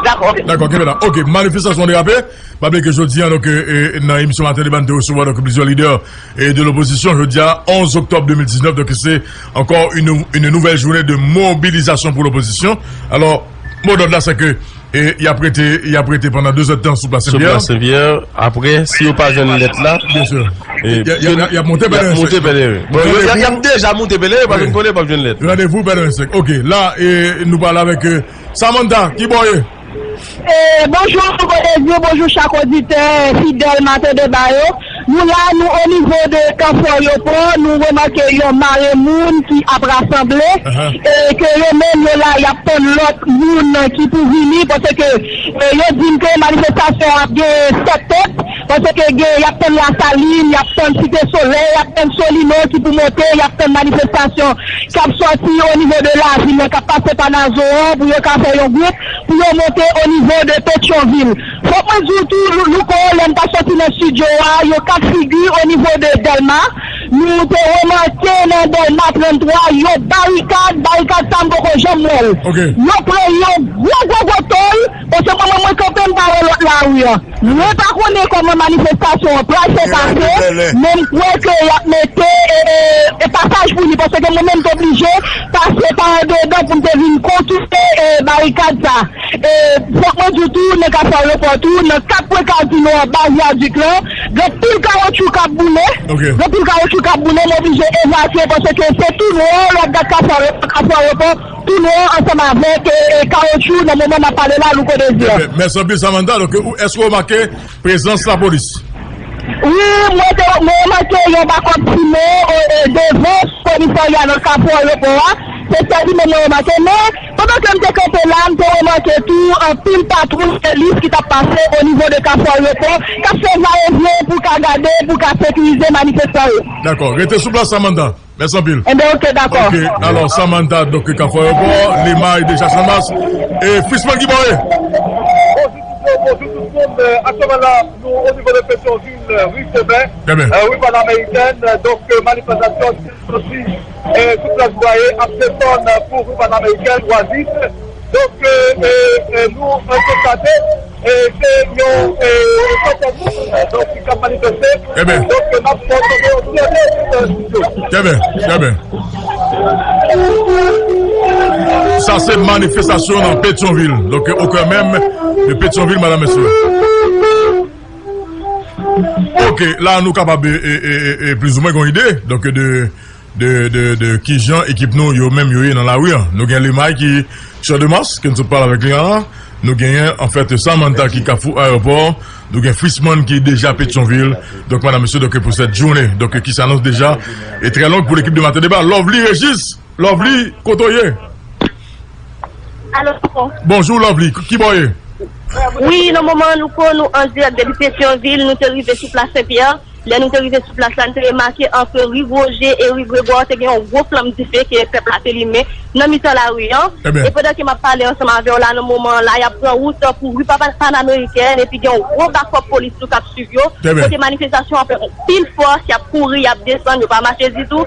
Dakò, ok. Dakò, kenbe la. Ok, manifestasyon derape. Pa bliye ke jodi a, donk, e, e, nan emisyon Maten Deba, nou te resevwa, donk, plizyè lidè, e, de lopozisyon. Jodi a, onz oktòb de mil diznèf, donk, se ankò une, une nouvelle journée de mobilisation pour l'opposition. Alò, mo dòd la, se ke E y ap rete, y ap rete pandan de zèdtan sou plas Senpyè. Sou plas Senpyè. Apre, si yo pa jwenn lèt la, byen si. Y ap monte Pèleren senk. Bon, y ap deja monte Pèleren paske n konnen yo p ap jwenn lèt. Randevou Pèleren senk. Ok, la, e, nou pale avèk, e, Samantha, ki bò w ye? E, bonjou, Kodevi, bonjou chak oditè fidèl Maten Deba yo. Nou la, nou o nivo de Kanfò Ayewopò, nou remake yon mare moun ki ap rasanble, e ke yo menm yo la, y ap tann lòt moun ki pou vini, paske, e, yo di n ke manifestasyon an ap gen sèt tèt, Paske gen, y ap tann Lasalin, y ap tann Site Solèy, y ap tann Solino ki pou monte, y ap tann manifestasyon k ap sòti o nivo de lavil yo, k ap pase pa Nazon an pou yo ka fè yon gwoup, pou yo monte o nivo de Petyonvil. Fòk mwen di w tou, Lou-, Louko, lè n t ap sòti nan estidyo a, yo kat figi o nivo de Dèlma. Nou te remake nan Dèlma trannntwa, yon barikad, barikad sa m poko janm wè l. Ok. Yo kreye yon gwo, gwo, gwo tòl, paske mwen menm mwen kanpe m pa wè lòt lari an. Mwen pa konnen kòman manifestasyon an pral fè pase, men m kwè ke y ap mete, e, e, e pasaj pou li, paske mwen menm m te oblije pase pa andedan pou m te vin kontounen, e, barikad sa. E, fòk mwen di w tou, nan Kafou Ayewopò tou, nan kat pwen kazino anba vyadik lan, gen pil kawotchou k ap boule. Ok. Gen pil kawotchou k ap boule, m oblije evakye paske se tou nwa, lè w ap gad Kafou Ayewopò, Kafou Ayewopò, tou nwa ansanm avèk, e, e, kawotchou nan moman m ap pale la, Louko Désir. Ebyen, mèsi anpil, Samantha. Donk, ou, èske w remake prezans lapolis? Wi, mwen te, mwen remake yon bakòp timoun, e, e, devan komisarya nan Kafou Ayewopò a. Se sèl li menm mwen remake, men pandan ke m te kanpe la, m te remake tou anpil patwouy elis ki t ap pase o nivo de Kafou Ayewopò, k ap fè vayevyen pou ka gade, pou ka sekirize manifestan yo. Dakò. Rete sou plas, Samantha. Mèsi anpil. Enben, ok, dakò. Ok, alò, Samantha, donk, Kafou Ayewopò, lemay deja san mas. E Frisman ki bò ye? Bonjou tout moun. Aktyèlman la, nou o nivo de Petyonvil, ri Semen, ri Panamerikèn. Donk, manifestasyon ki soti sou plas Bwaye ap desann pou ri Panamerikèn, Oasis. Donk, e, e, e, nou, e, konstate, e, se yon, e, kantòm moun, donk, ki ap manifeste. Donk, n ap fè tande yon ti ane, e, Trè byen, trè byen. Sa se manifestasyon nan Petyonvil. Donk, o kè menm de Petyonvil, madam, mesye. Ok, la nou kapab, e, e, e, e, plizoumwen gen yon ide, donk, de, de, de, de kijan ekip nou yo menm yo ye nan lari an. Nou gen Lemay ki Champ de Mars, ke nou sot pale avèk li la. Nou genyen, anfèt, Samantha ki Kafou Ayewopò. Nou gen Frisman ki deja Petyonvil. Donk, madam, mesye, donk, pou sèt jounen, donk, ki s'annonce déjà, e trè long pou lekip de Maten Deba. Lovely Régis, Lovely, kote w ye? Alo. Bonjou, Lovely. Ki bò w ye? Wi, nan moman an, nou ko, nou an dirèk depi Petyonvil, nou te rive sou plas Senpyè. Lè nou te rive sou plas la, nou te remake ant ri Woje e ri Gregwa, te gen yon gwo flanm dife ke pèp la te limen nan mitan lari an. E pandan ke m ap pale ansanm avè w la, nan moman an la, y ap pran wout pou ri Pa-, Panamerikèn, epi gen yon gwo bakòp polis tou k ap swiv yo. Kote manifestasyon an ap fè anpil fòs, y ap kouri, y ap desann, yo pa mache ditou.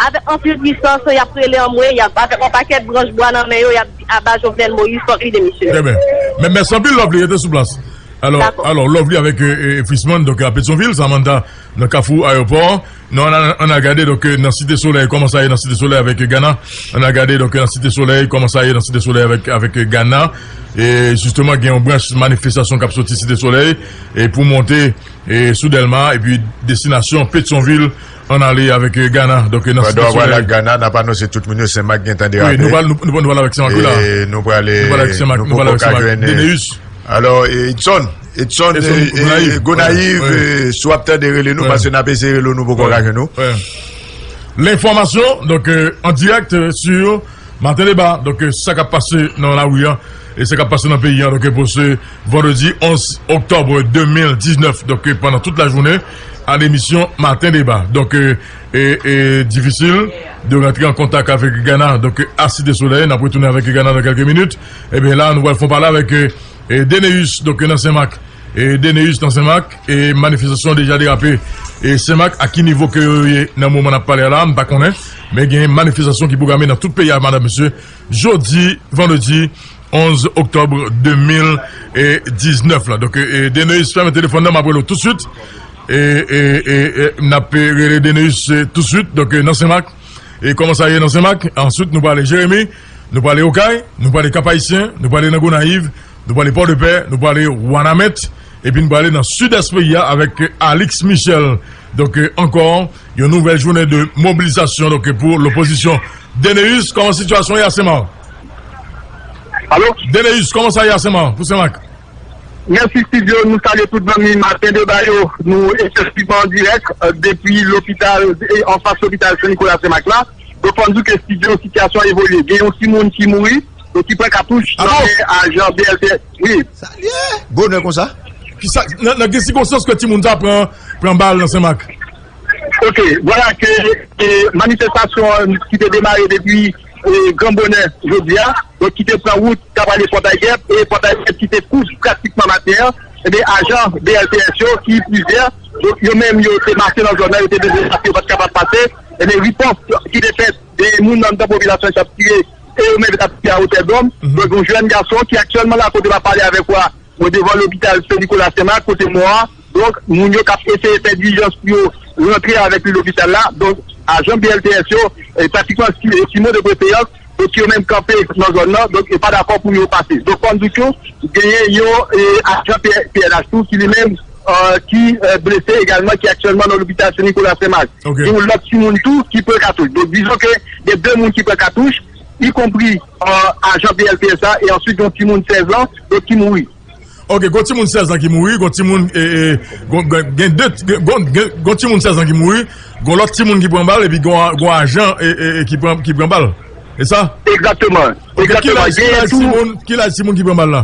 Avèk anpil pwisans, y ap rele anmwe, y ap, avèk yon pakèt branch bwa nan men yo, y ap di aba Jovenel Moïse, fòk li demisyone. Trè byen. Men, mèsi anpil, Lovely, rete sou plas. Alò, alò, Lovely avèk, e, e, Frisman, donk, a Petyonvil, Samantha, nan Kafou Ayewopò. Non, ann al, ann al gade, donk, e, nan Site Solèy, kòman sa ye nan Site Solèy avèk, e, Gana. Ann al gade, donk, nan Site Solèy, kòman sa ye nan Site Solèy avèk, avèk, e, Gana. E, jisteman, gen yon branch manifestasyon k ap soti Site Solèy, e, pou monte, e, sou Dèlma, epi destinasyon Petyonvil, ann ale avèk, e, Gana. Donk, e, nan Site Solèy. Pandan w pral ak Gana, n ap anonse tout moun yo, Senmak gentan derape. Wi, nou pral, nou, nou pral avèk Senmak, wi, la. E, nou prale, nou pral avèk Senmak, nou poko ka jwenn, Deneyus. Alò, e, Edson, Edson, Edson, e, e, Gonayiv, Gonayiv, e, si w ap tande, rele nou, paske n ap eseye rele w, nou poko ka jwenn ou. Lenfòmasyon, donk, e, an dirèk, e, sou Maten Deba, donk, e, sa k ap pase nan lari an, e sa k ap pase nan peyi an, donk, e, pou se vandredi onz oktòb de mil diznèf, donk, e, pandan tout lajounen, a lemisyon Maten Deba. Donk, e, e, e, difisil de rantre an kontak avèk Gana, donk, e, a Site Solèy, n ap retounen avèk Gana nan kèlke minit. Ebyen, la, nou pral fè yon pale avèk, e, e, Deneyus, donk, nan Senmak. E, Deneyus nan Senmak, e, manifestasyon deja derape. E, Senmak, a ki nivo ke yo ye nan moman n ap pale a la, m pa konnen. Men gen manifestasyon ki pwograme nan tout peyi a, madam, mesye, jodi, vandredi, onz oktòb de mil diznèf la. Donk, e, Deneyus, fèmen telefòn nan, m ap rele w toutswit. E, e, e, e, n ap rele Deneyus, e, toutswit. Donk, e, nan Senmak. E kòman sa ye nan Senmak? Answit, nou prale Jeremi, nou prale Okay, nou prale Kap Ayisyen, nou prale nan Gonayiv, nou prale Pòdepè, nou prale Wanament, epi nou prale nan sidès peyi a avèk Alix Michel. Donk, e, ankò, yon nouvèl jounen de mobilizasyon, donk, pou lopozisyon. Deneyus, kòman sitiyasyon ye a Senmak? Alo? Deneyus, kòman sa ye a Senmak, pou Senmak? Mèsi, estidyo. Nou salye tout zanmi Maten Deba yo. Nou efektivman an dirèk, e, depi lopital, e, anfas lopital Sen Nikola Senmak la. Donk, fò n di w ke estidyo, sitiyasyon an evolye. Gen yon timoun ki mouri, donk ki pran katouch nan men ajan B L T S. Wi. Sa l ye? Bonè konsa? Kisa, nan, nan ki sikonstans ke timoun sa pran, pran bal nan Senmak? Ok, vwala ke e, manifestasyon an ki te demare depi e, gran bonè jodi a, donk ki te pran wout k ap ale Pòtay Gèp, e Pòtay Gèp ki te koud pratikman maten an, ebyen ajan B L T S yo ki plizyè, donk yo menm yo te mache nan zòn nan, yo te bezwen pase, yo pa t kapab pase, ebyen ripòs ki te fèt de moun anndan popilasyon an t ap tire, e yo menm yo t ap tire a wotè dwòm, donk yon jèn gason ki aktyèlman la kote m ap pale avèk ou a, mwen devan lopital Sen Nikola Senmak, kote mò a. Donk, moun yo k ap eseye fè dilijans pou yo rantre avèk li lopital la. Donk, ajan B L T S yo, e, pratikman, si, si mo de preferans, donk, yo menm kanpe nan zòn nan, donk, yo pa dakò pou yo pase. Donk, fò n di tou, genyen yon e, ajan P N H tou ki li menm, e, ki e, blese egalman, ki aktyèlman nan lopital Sen Nikola Senmak. Gen yon lòt timoun tou ki pran katouch. Donk, dizon ke gen de moun ki pran katouch, ikonpri e, ajan P L T S la, e answit yon timoun sèz an, donk, ki mouri. Ok, gon timoun sèz an ki mouri, gon timoun, e, e, gon, gen, gen de, gen, gon, gen, gon timoun sèz an ki mouri, gon lòt timoun ki pran bal, epi gon, gon ajan e, e, e, ki pran, ki pran bal. E sa? Egzakteman. Ok, ki Egzakteman. Laj, ki Gen laj tou timoun, ki laj timoun ki pran bal la?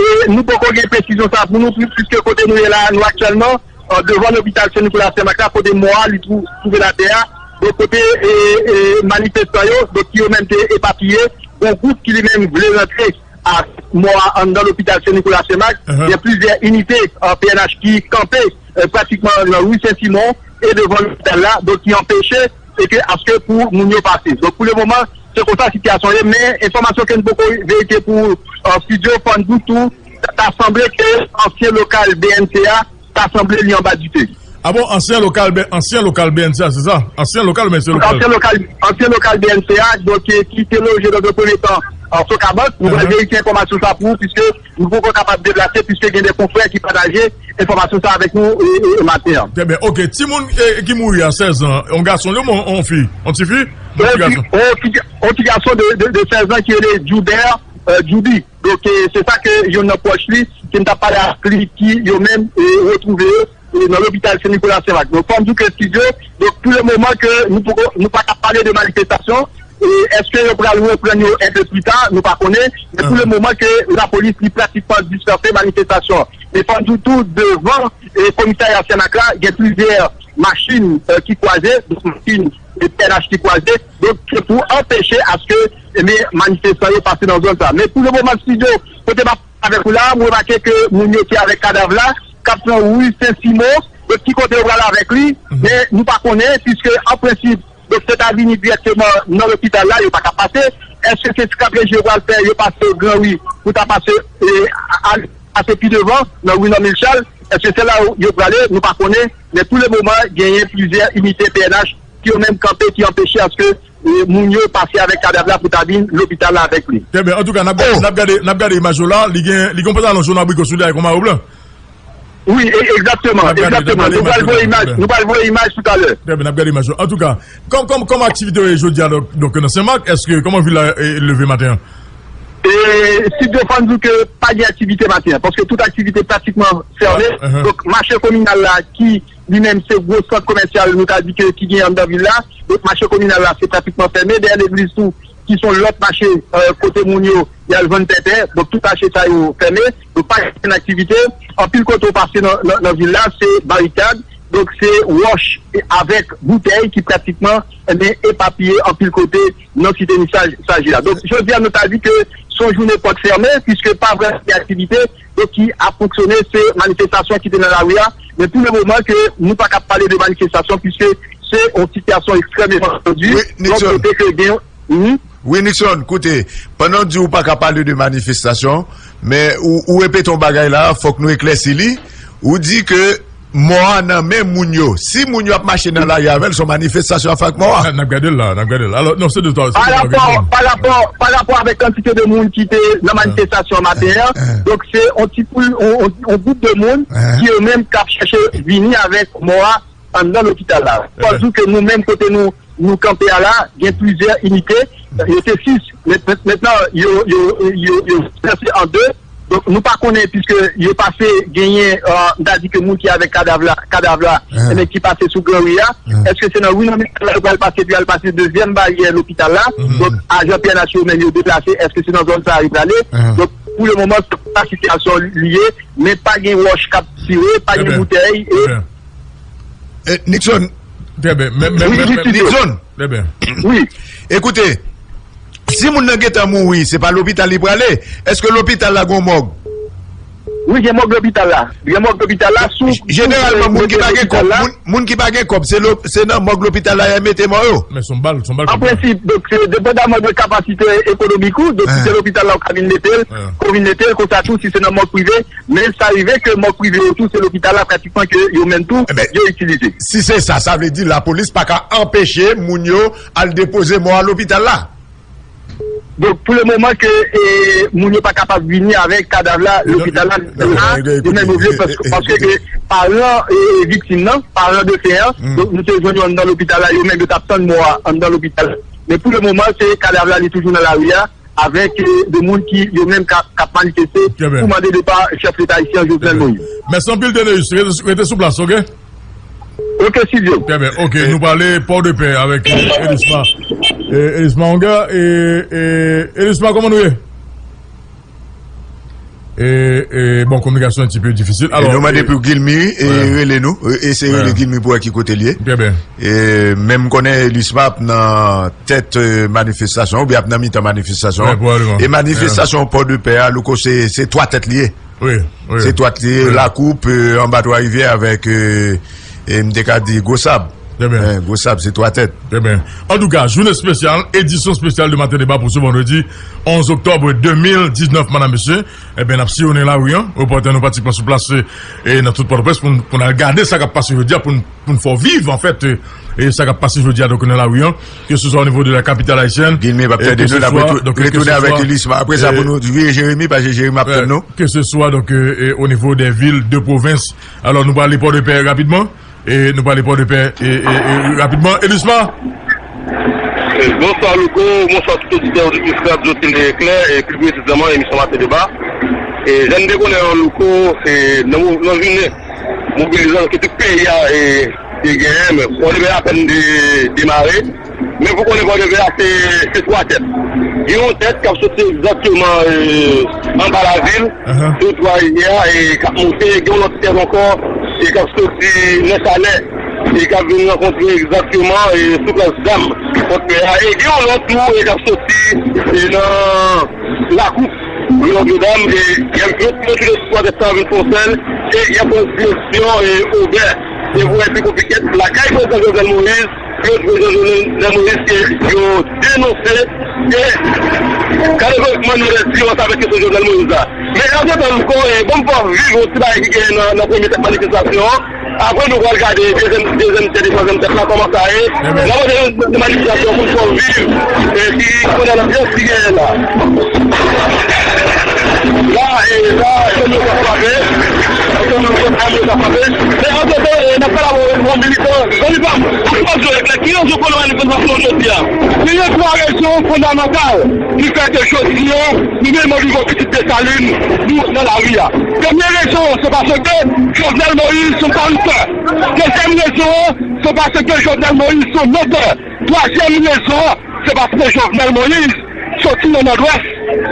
E nou poko gen presizyon sa pou nou, pi- piske kote nou ye la, nou aktyèlman, e, devan lopital Sen Nikola Senmak la, kote mò a li twou- twouve l atè a, donk kote e, e, manifestan yo, donk ki yo menm te epapiye, gon gwoup ki li menm vle rantre a mò a anndan lopital Sen Nikola Senmak, gen plizyè inite e, P N H ki kanpe e, pratikman nan ri Sen Simon e devan lopital la, donk ki anpeche e ke aske pou moun yo pase. Donk pou le moman, se konsa sitiyasyon ye, men enfòmasyon ke n poko verifye pou e, Studio Fò n di w tou, ta sanble ke ansyen lokal B N C a, ta sanble li anba dite. A bon, ansyen lokal, B- ansyen lokal B N C a, se sa? Ansyen lokal, men se lokal. Ansyen lokal, ansyen lokal B N C a, donk, e, ki te loje nan yon premye tan an Sokabank. Nou pral verifye enfòmasyon sa pou ou, piske nou poko kapab deplase, piske gen de konfrè ki pataje enfòmasyon sa avèk nou e, e, e maten an. Trè byen. Ok, timoun e, ki mouri a sèz an, yon gason li oubyen yon fi? Yon ti fi? Yon ti gason? Yon ti, yon ti gason de, de, de sèz an ki rele Joubert e, Djoubi. Donk, e, se sa ke youn nan pwòch li, ke m t ap pale ak li, ki yo menm e, retwouve yo e, nan lopital Sen Nikola Senmak. Donk, fò m di w ke Studio, donk, pou le moman ke nou poko, nou pa ka pale de manifestasyon, e èske yo pral reprann yo enpe pli ta, nou pa konnen, men pou le moman ke lapolis li pratikman dispanse manifestasyon. Men fò m di w tou, devan e, komisarya Senmak la, gen plizyè machin e, ki kwaze, donk machin e, P N H ki kwaze, donk se pou anpeche aske ebyen, manifestan yo pase nan zòn sa. Men pou le moman, Studio, kote m ap avèk ou la, m remake ke moun yo ki avèk kadav la, k ap nan ri Sen Simon, donk ki kote yo pral avèk li, men nou pa konnen, piske an prensip, donk se ta vini dirèkteman nan lopital la, yo pa ka pase. Èske se estrateji yo pral fè, yo pase Gran Ri, pou ta pase, e, a- a- pase pi devan, nan ri Nòmil Chal? Èske se la yo, yo prale? Nou pa konnen, men pou le moman, genyen plizyè inite P N H ki yo menm kanpe, ki anpeche aske e, moun yo pase avèk kadav la pou ta vin lopital la avèk li. Trè byen. Antouka, n ap gade, n ap gade, n ap gade imaj yo la. Li gen, li gen yon pantalon jòn abriko sou li avèk yon mayo blan. Wi, e- egzakteman, N ap gade, n ap egzakteman. gade Nou imaj pral yo voye la, imaj, trè byen. nou pral voye imaj toutalè. Trè byen, n ap gade imaj yo. Antouka, kòm, kòm, kòm aktivite yo ye jodi a, donk, donk, nan Senmak, èske, kòman vil la e, leve maten an? E, Studio, fò n di w ke pa gen aktivite maten an, paske tout aktivite pratikman fèmen. Ah, ah. Donk, mache kominal la, ki li menm se gwo sant komèsyal, nou ka di ke ki gen anndan vil la. Donk, mache kominal la, se pratikman fèmen. Dèyè legliz tou, ki se yon lòt mache, e, kote moun yo, y al vann pèpè. Donk, tout mache sa yo fèmen. Donk, pa gen aktivite. Anpil kote w pase nan, nan, nan vil la, se barikad. Donk, se wòch avèk boutèy ki pratikman, ebyen, epapiye anpil kote nan site Misaj, Saji la. Donk, jodi a, nou ta di ke se yon jounen pòt fèmen, piske pa vrèman gen aktivite. Donk, ki ap fonksyone, se manifestasyon ki te nan lari a. Men pou le moman ke nou pa ka pale de manifestasyon, piske se yon sitiyasyon ekstrèmeman tandi. Wi, Donk, Nixon. kote ke gen, mhm. Wi, Nixon, koute, pandan w di w pa ka pale de manifestasyon, men ou, ou repete yon bagay la, fòk nou eklèsi li. Ou di ke mò a nan men moun yo. Si moun yo ap mache nan lari avè l, se yon manifestasyon ap fè ak mò a. N ap gade l la, n ap gade l. Alò, non, se de twa, se Pa de twa rapò, kesyon. pa rapò, pa rapò avèk kantite de moun ki te nan manifestasyon maten an. Donk, se yon ti poul, yon, yon, yon gwoup de moun ki yo menm k ap chèche vini avèk mò a anndan lopital la. Fò di w ke nou menm kote nou, nou kanpe a la, gen plizyè inite. Yo te sis. Men- men- mentnan, yo, yo, yo, yo dispanse an de. Donk, nou pa konnen, piske yo pase genyen, e, m ta di ke moun ki avèk kadav la, kadav la, ebyen, ki pase sou gran ri a. Èske se nan ri nan men la yo pral pase, epi al pase dezyèm baryè lopital la? Donk, ajan P N H yo menm yo deplase, èske se nan zòn sa a yo prale? Donk, Pou le moman, se konsa sitiyasyon li ye, men pa gen wòch k ap tire, pa gen boutèy. E Nixon, trè byen. Men, men, men, men, Nixon, trè byen. Wi. Ekoute, si moun nan gentan mouri, se pa lopital li prale? Èske lopital la gon mòg? Wi, gen mòg lopital la. Gen mòg lopital la sou. Jeneralman, moun ki pa gen kòb, moun, moun ki pa gen kòb, se lo, se nan mòg lopital la y a mete mò yo. Men se yon bal, se yon bal. An prensip, donk, se depandaman de kapasite ekonomik ou, donk, si se lopital la ou ka vin mete l, ou vin mete l, konsa tou, si se nan mòg prive, men sa rive ke mòg prive yo tou, se lopital la pratikman ke yo menm tou, yo itilize. Si se sa, sa vle di lapolis pa ka anpeche moun yo al depoze mò a lopital la. Donk, pou le moman ke, e, moun yo pa kapab vini avèk kadav la, lopital la, la, yo menm yo vle, paske, paske ke paran, e, viktim nan, paran defen an, donk, nou te jwenn yo anndan lopital la, yo menm yo t ap tann mò a anndan lopital la. Men pou le moman, se kadav la, li toujou nan lari a, avèk, e, de moun ki, yo menm k ap, k ap manifeste pou mande depa chèf leta ayisyen an, Jovenel Moïse. Mèsi anpil, Deneus. Rete, rete sou plas, oke? Oke, Silvio. Trè byen, oke. Nou prale Pòdepè avèk, e, Elisma. E, Elisma Onga, e, e, Elisma, kòman nou ye? E, e, bon, kominikasyon un petit peu difisil. Alò, nou mande pou Guilmy, e, rele nou. E, eseye rele Guilmy pou wè ki kote l ye. Trè byen. E, men m konnen Elisma ap nan tèt, e, manifestasyon, oubyen ap nan mitan manifestasyon. E manifestasyon Pòdepè a, Louko, se, se twa tèt li ye. Wi, wi. Se twa tèt li ye, Lakoup, e, anba Twa Rivyè avèk, e, e, m te ka di Gwosab. Trè byen. Gwosab, se twa tèt. Trè byen. Antouka, jounen espesyal, edisyon espesyal de Maten Deba pou se vandredi onz oktòb de mil diznèf, medam, mesye. Ebyen, n ap siyonnen lari a. Repòtè nou pratikman sou plas, e, nan tout Pòtoprens pou n, pou n al gade sa k ap pase jodi a, pou n, pou n fè w viv, anfèt, e, e sa k ap pase jodi a, donk, nan lari a, ke se swa o nivo de la kapital ayisyèn, Guilmy p ap tande nou, n ap retounen avèk Elisma apre sa pou nou vire Jeremi, paske Jeremi ap tann nou. Ke se swa, donk, e, e, o nivo dè vil de pwovens. Alò, nou prale Pòdepè rapidman. E nou prale Pòdepè, e, e, e, rapidman. Elisma! Bonswa, Louko. Bonswa, tout oditè, oditris Radyo Tele Eklè, e pi presizeman, emisyon Maten Deba. E, jan n te konnen an, Louko, e, nan mo-, nan jounen mobilizasyon ke tout peyi a, e, te genyen, men Pòdepè apèn de-, demare. Men pou konnen Pòdepè a, se, se twa tèt. Gen yon tèt k ap soti egzakteman, e, anba lavil, sou Twa Rivyè a, e k ap monte. Gen yon lòt tèt ankò, e k ap soti nan Chalè, e k ap vin rankontre egzakteman, e sou plas Dam, Pòdpè a. E gen yon lòt tou, e k ap soti, e nan Lakoup, Nòtredam, e y ap, yo, yo tou le twa tèt sa yo vin fè yon sèl, e y ap pran direksyon, e Obè. Se pou wè pi konplike lakay prezidan Jovenel Moïse, yo di prezidan Jovenel Moïse ke yo denonse e kategorikman nou rete ansanm avèk kesyon Jovenel Moïse la. Men antretan, Louko, e, bon, m fè w viv yon ti bagay ki genyen nan, nan premye tèt manifestasyon an. Apre, nou pral gade dezyèm, dezyèm tèt e twazyèm tèt la, kòman sa ye. N ap mande nan manifestasyon pou n fè w viv, e, ki konnen anbyans ki genyen la. La, e, la, zam yo ka frape. Zam yo ka frape. Men antretan, e, n ap pale avèk yon militan. Zanmi pa m, pou w di yo eklè, ki rezon pou nou manifestasyon jodi a? Genyen twa rezon fondamantal ki fè ke jodi a, nou menm o nivo Pitit Desalin, nou nan lari a. Premye rezon, se paske Jovenel Moïse se yon koriptè. Dezyèm rezon, se paske Jovenel Moïse se yon mantè. Twazyèm rezon, se paske Jovenel Moïse soti nan Nòdwès,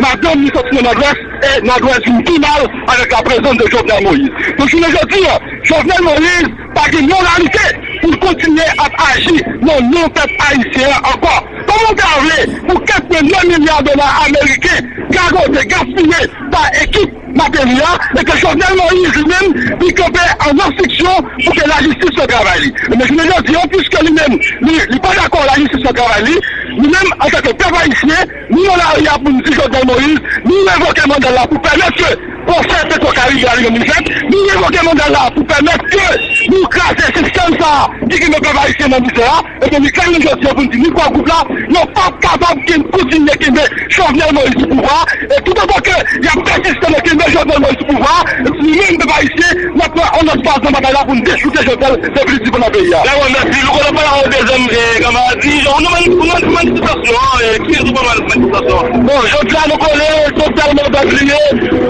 madanm li soti nan Nòdwès, e Nòdwès vin pi mal avèk la prezans de Jovenel Moïse. Donk, jounen jodi a, Jovenel Moïse pa gen moralite pou l kontinye ap aji nan non pèp ayisyen an ankò. Kòman w ta vle pou kèk milyon milya dola ameriken gagote, gaspiye pa ekip Martelly a, e ke Jovenel Moïse li menm, li kanpe an obstriksyon pou ke lajistis fè travay li. Men jounen jodi a, piske li menm, li, li pa dakò lajistis fè travay li, nou menm, antanke pèp ayisyen, nou nan lari a pou n di Jovenel Moïse, nou revoke manda l la pou pèmèt ke pwosè Petro Caribe a li menm li fèt, nou revoke manda l la pou pèmèt ke nou kraze sistèm sa a ki kenbe pèp ayisyen nan mizè a. Ebyen, li klè, nou jodi a pou n di ni Kwa Gwoup la, yo p ap kapab ken-, kontinye kenbe Jovenel Moïse sou pouvwa a. E toutotan ke y ap pèsiste nan kenbe Jovenel Moïse sou pouvwa a, nou menm, pèp ayisyen, n ap pran yon lòt faz nan batay la pou n dechoute Jovenel depi li divan nan peyi a. Dakò, mèsi. Nou konn ap pale avè w dezyèm, e, kanmarad. Di, ou nan mani-, ou nan manifestasyon an, e, ki rezon pou manifestasyon an? Bon, jodi a, nou konnen Jovenel Moïse li ye,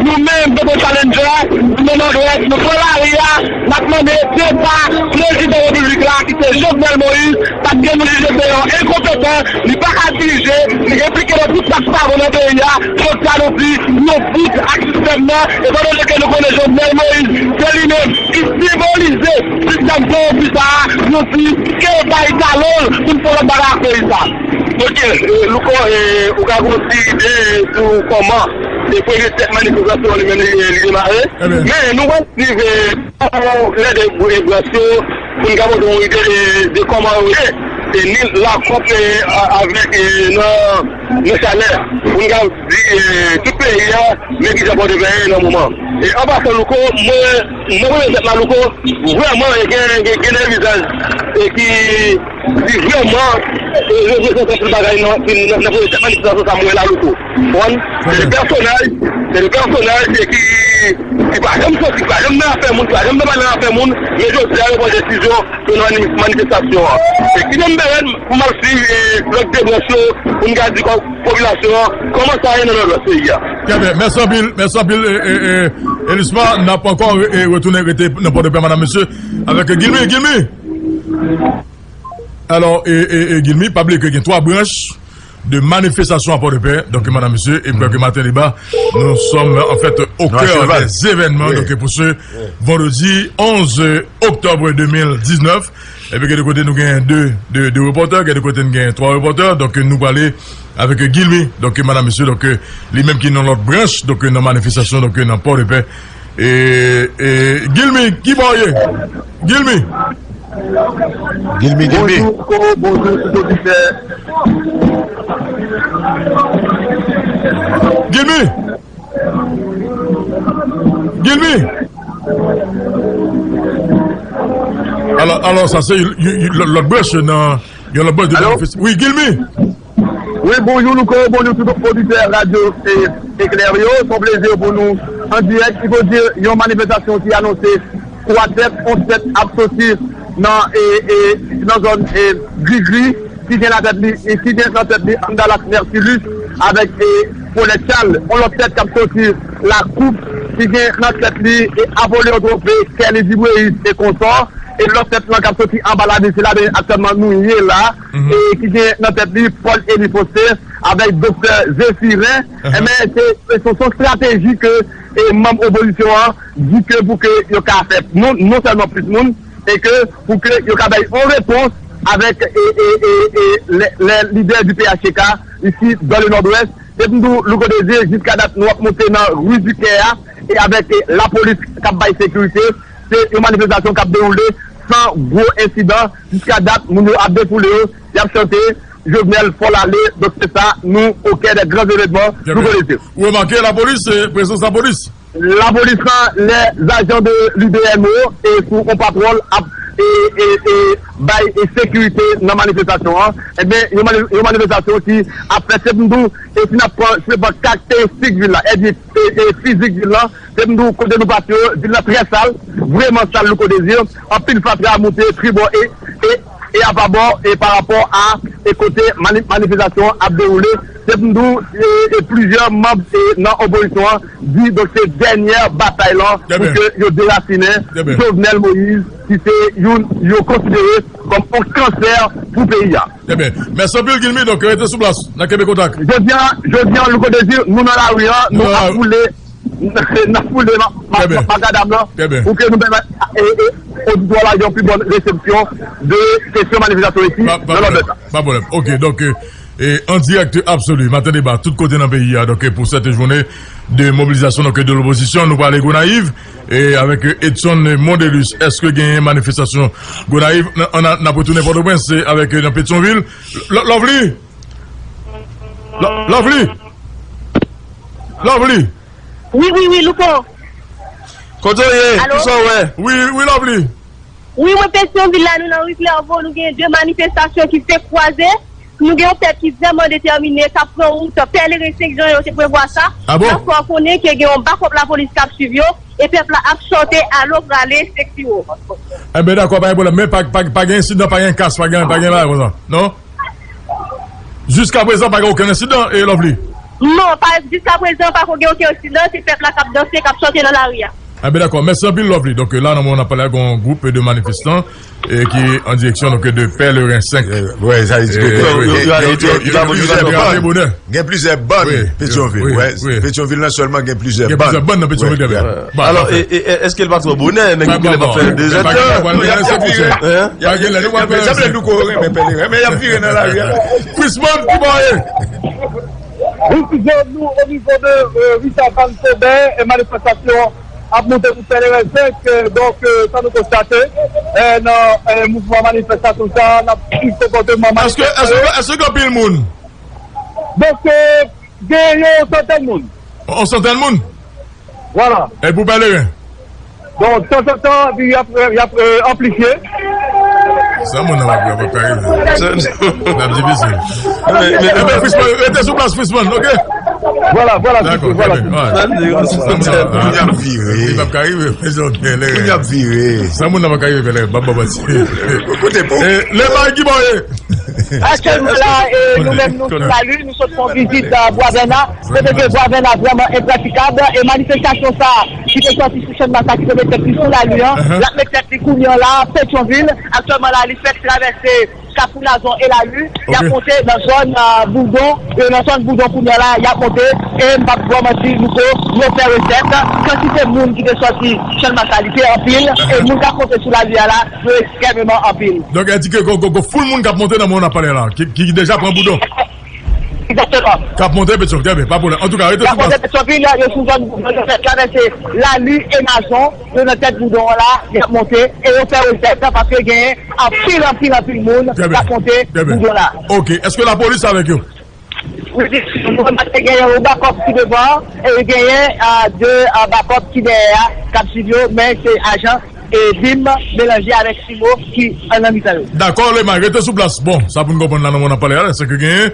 nou menm, Petro Challenger, nou nan Nòdwès, nou pran lari a, n ap mande depa prezidan repiblik la ki Se Jovenel Moïse, pa t gen moun ki jete yon enkonpetan, li pa ka dirije, li enplike nan tout sa k pa bon nan peyi a. Jodi a nou di, nou bout ak sistèm nan, etan done ke nou konnen Jovenel Moïse, se li menm ki senbolize sistèm kowonpi sa a, nou di, ke yo bay talon l pou n fè lòt bagay ak peyi sa a. Ok, e, Louko, e, ou ka gen yon ti ide sou kòman e premye tèt manifestasyon li menm li, li demare. Men nou wè Rive pou lè de branch yo, pou n ka pote yon ide de, de kòman yo ye, e ni lakòp e, a- avèk e, nan, nan chalè, pou n ka di e, tout peyi a, men kijan Pòtoprens ye nan moman. E an pasan Louko, mwen, mwen mwen mèt la Louko, vrèman e gen, gen, gen de vizaj e ki, ki vrèman e, reprezante tout bagay nan, nan, nan premye tèt manifestasyon sa mwen la Louko. Konprann? Se de pèsonaj, se de pèsonaj e ki, ki pa janm soti, ki pa janm nan afè moun, ki pa janm nan pale nan afè moun, men jodi a yo pran desizyon pou nan manifestasyon an. E ki menm bèlèn pou m ap swiv e, lòt de branch yo, pou m ka di kò- popilasyon an, kòman sa ye nan nòdwès peyi a. Trè byen, mèsi anpil, mèsi anpil, e, e, e, Elisma, n ap ankò e, retounen rete nan Pòtoprens, madam, mesye, avèk Guilmy, Guilmy! Alò, e, e, e, Guilmy, pa bliye ke gen twa branch de manifestasyon a Pòtoprens. Donk, madam, mesye, e kwè ke maten deba, nous sommes en fait au cœur des événements. Donk, pou se vandredi onze octobre deux mille dix-neuf, epi gen de kote nou gen de, de, de repòtè, gen de kote nou gen twa repòtè. Donk, nou prale avèk Guilmy, donk, madam, mesye, donk, li menm ki nan lòt branch, donk, nan manifestasyon, donk, nan Pòtoprens. E, e, Guilmy, ki bò w ye? Guilmy! Guilmy, Guilmy. Bonjou, Louko, bonjou, tout oditè. Guilmy! Guilmy! Alò, alò, sa se y- y- y- lòt, lòt branch nan, yon lòt branch de manifestasyon. Wi, Guilmy! Wi, bonjou, Louko, bonjou, tout oditè radyo e, Eklè yo. Se yon plezi pou nou an dirèk. Ki vo di yon manifestasyon ki anonse twa tèt, yon tèt ap soti nan, e, e, nan zòn e, Grigri, ki gen nan tèt li, e, ki gen nan tèt li Andalas Mercilus avèk e, Paulette Charles, yon lòt tèt k ap soti Lakoup, ki gen nan tèt li e, Apollyon Tropez, Kelly Dubréus e konsò, e lòt tèt lan k ap soti anba ladri, se ladan aktyèlman nou ye la, e ki gen nan tèt li Paul Élie Faustin avèk Doktè Zéphirin. Enben, se, se, se yon estrateji ke e, manm opozisyon an di ke pou ke yo ka fè non, non sèlman plis moun, e ke pou ke yo ka bay yon repons avèk e, e, e, e, lè, lè lidè di P H T K isi dans le Nord-Ouest. Se pou m di w, Louko Désir, jiska dat nou ap monte nan Rue du Caire a, e avèk e, lapolis k ap bay sekirite, se yon manifestasyon k ap dewoule san gwo ensidan. Jiska dat, moun yo ap defoule yo, y ap chante Jovenel fò l ale. Donk se sa, nou au cœur des grands événements, Louko Désir. Ou remake lapolis, e, prezans lapolis? Lapolis lan, les agents de l'U D M O, e sou yon patwòl ap e, e, e, bay e, sekirite nan manifestasyon an. Enben, yon mani- yon manifestasyon ki ap fèt, se pou m di w, e si n ap pran, si n ap pran karakteristik vil la, e di, e, e, fizik vil lan, se pou m di w, kote nou pase yo, vil lan trè sal, vrèman sal, Louko Désir, anpil fatra moute tribò e, e, e apabò, e pa rapò a, e kote mani- manifestasyon an ap dewoule. Se pou m di w, e, e plizyè manm e, nan opozisyon an di, donk, se dènyè batay lan pou ke yo derasinen Jovenel Moïse, ki se youn yo konsidere kòm yon kansè pou peyi a. Trè byen. Mèsi anpil, Guilmy. Donk, rete sou plas. N a kenbe kontak. Jodi a, jodi a, Louko Désir, nou nan lari a, nou ap foule, n ap foule ma- ma- ma- makadam lan pou ke nou pèmèt e, e, oditwa la gen yon pi bòn resepsyon de kesyon manifestasyon isi nan lòt sa. Pa pwoblèm. Ok, donk, e, e, an dirèk absoli, Maten Deba, tout kote nan peyi a, donk, e, pou sèt jounen de mobilizasyon, donk, de lopozisyon, nou prale Gonayiv, e, avèk, e, Edson Mondelus. Èske genyen manifestasyon Gonayiv? N- n- n ap retounen Pòtoprens, e, avèk, e, nan Petyonvil. Lo- Lovely! Lo- Lovely! Lovely! Wi, wi, wi, Louko. Kote w ye? Alo? Kisa w wè? Wi, wi, Lovely. Wi, mwen Petyonvil la, nou nan ri Klèvo, nou gen de manifestasyon ki fenk kwaze. Nou gen yon pèp ki vrèman detèmine, k ap pran wout pèleren senk jan, yo te prevwa sa. N ap fè w konnen ke gen yon bakòp lapolis k ap swiv yo, e pèp la ap chante alo prale, sexy wo. Enben, dakò, pa gen pwoblèm. Men pa, pa, pa gen ensidan, pa gen kas, pa gen, pa gen bagay konsa. Non? Jiska prezan, pa gen okenn ensidan, e Lovely? Non, pa, jiska prezan, pa ko gen okenn ensidan, se pèp la k ap danse, k ap chante nan lari a. Ah ben dakò, mèsi anpil Lovely. Donk la nan moman n ap pale a gen yon gwoup de manifestan e ki an direksyon donk de Pèleren senk. Wè, sa vle di ke gen plizyè bann Petyonvil. Wè, Petyonvil nan sèlman gen plizyè bann. Gen plizyè bann nan Petyonvil. Alò, èske l pa twò bonè, nèg yo genlè pa fè de zèdtan? Pa genlè nou pral fè. Sanble nou ko renmen Pèleren, men y ap vire nan lari a. Frisman, ki bò ye? Wi, Tizo, nou o nivo de Richard Van Faubert, e manifestasyon ap monte pou Pèleren senk, donk, sa nou konstate nan mouvman manifestasyon sa, n ap swiv konpòteman manifestan yo. Èske gen anpil moun? Donk, gen yon santèn moun. Yon santèn moun? Vwala. E pou Pèleren? Bon, tanzantan, epi y ap, y ap anplifye. Sa moun nan ap ap ka rive. N ap difisil. Enben, Frisman, rete sou plas, Frisman, oke? Vwala, vwala. Dakò, vwala. Kounye a ap vire. Li p ap ka rive, men se yon Pèleren. Kounye a ap vire. Sa moun nan ap ka rive, Pèleren, m p ap ba w manti. Kote pou. Lemay, ki bò ye? Aktyèlman la, nou menm nou sou Lali, nou sot fè yon vizit Bwavèna. Kote ke Bwavèna vrèman enpratikab. E manifestasyon sa a, ki te sòti sou Channmas la, ki te met tèt li sou Lali an, l ap met tèt li kounye an la, Petyonvil. Aktyèlman la, li fèk travèse Kafou Nazon e Lali. Y ap monte nan zòn Boudon. E nan zòn Boudon kounye an la, y ap monte. E m p ap ba w manti, Louko, yo fè resèt. Kantite moun ki te sòti Channmas la, li te anpil. E moun k ap monte sou Lali a la, yo ekstrèmeman anpil. Donk, e di ke gon, gon, gon foul moun k ap monte nan moman n ap pale la, ki, ki deja pran Boudon. Egzakteman. K ap monte Petyonvil, trè byen, pa pwoblèm. Antouka, rete sou plas. Y ap monte Petyonvil, yo sou zòn, yo fè travèse Lali e Nazon, yo nan tèt Boudon an la, y ap monte, e yo fè resèt la, paske genyen anpil, anpil, anpil moun k ap monte Boudon la. Oke, èske lapolis avèk yo? Wi, nou remake genyen yon bakòp ki devan, e genyen de bakòp ki dèyè a, k ap swiv yo, men se ajan e bim melanje avèk simo ki nan mitan yo. Dakò, Lemay, rete sou plas. Bon, sa pou n konprann la nan moman n ap pale a la, se ke genyen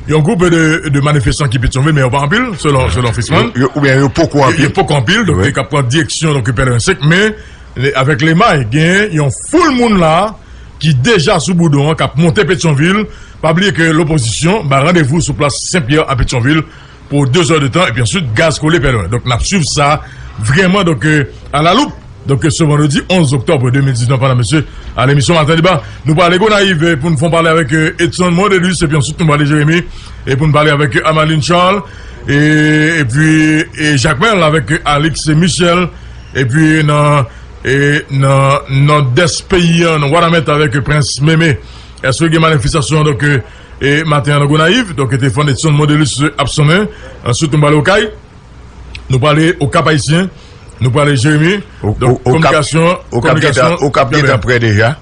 yon gwoup de, de manifestan ki Petyonvil, men yo pa anpil, selon, selon Frisman. Yo, yo, oubyen yo poko anpil. Yo, yo poko anpil, donk, wi, yo k ap pran direksyon, donk, Pèleren senk, men, le, avèk Lemay, genyen yon foul moun la ki deja sou Boudon an, k ap monte Petyonvil. Pa bliye ke lopozisyon ba randevou sou plas Sen Pyè a Petyonvil pou de zè de tan, epi answit, gaz kole Pèleren. Donk, n ap swiv sa vrèman, donk, euh, à la loupe. Donk, se vandredi onz oktòb de mil diznèf, medam, mesye, a lemisyon Maten Deba. Nou prale Gonayiv, eh, pou n fè yon pale avèk, eh, Edson Mondelus, epi answit, nou prale Jeremi, e pou n pale avèk, eh, Amaline Charles, e, epi, e Jakmèl avèk, eh, Alix Michel, epi nan, e nan Nòdès peyi an, nan Wanament avèk, eh, Prince Mémé. Èske gen manifestasyon, donk, eh, e maten an nan Gonayiv, donk, telefòn Edson Mondelus ap sonnen. Answit, nou prale Okay. Nou prale o Kap Ayisyen, nou prale Jeremi. Donk, kominikasyon, o Kap gentan prè deja,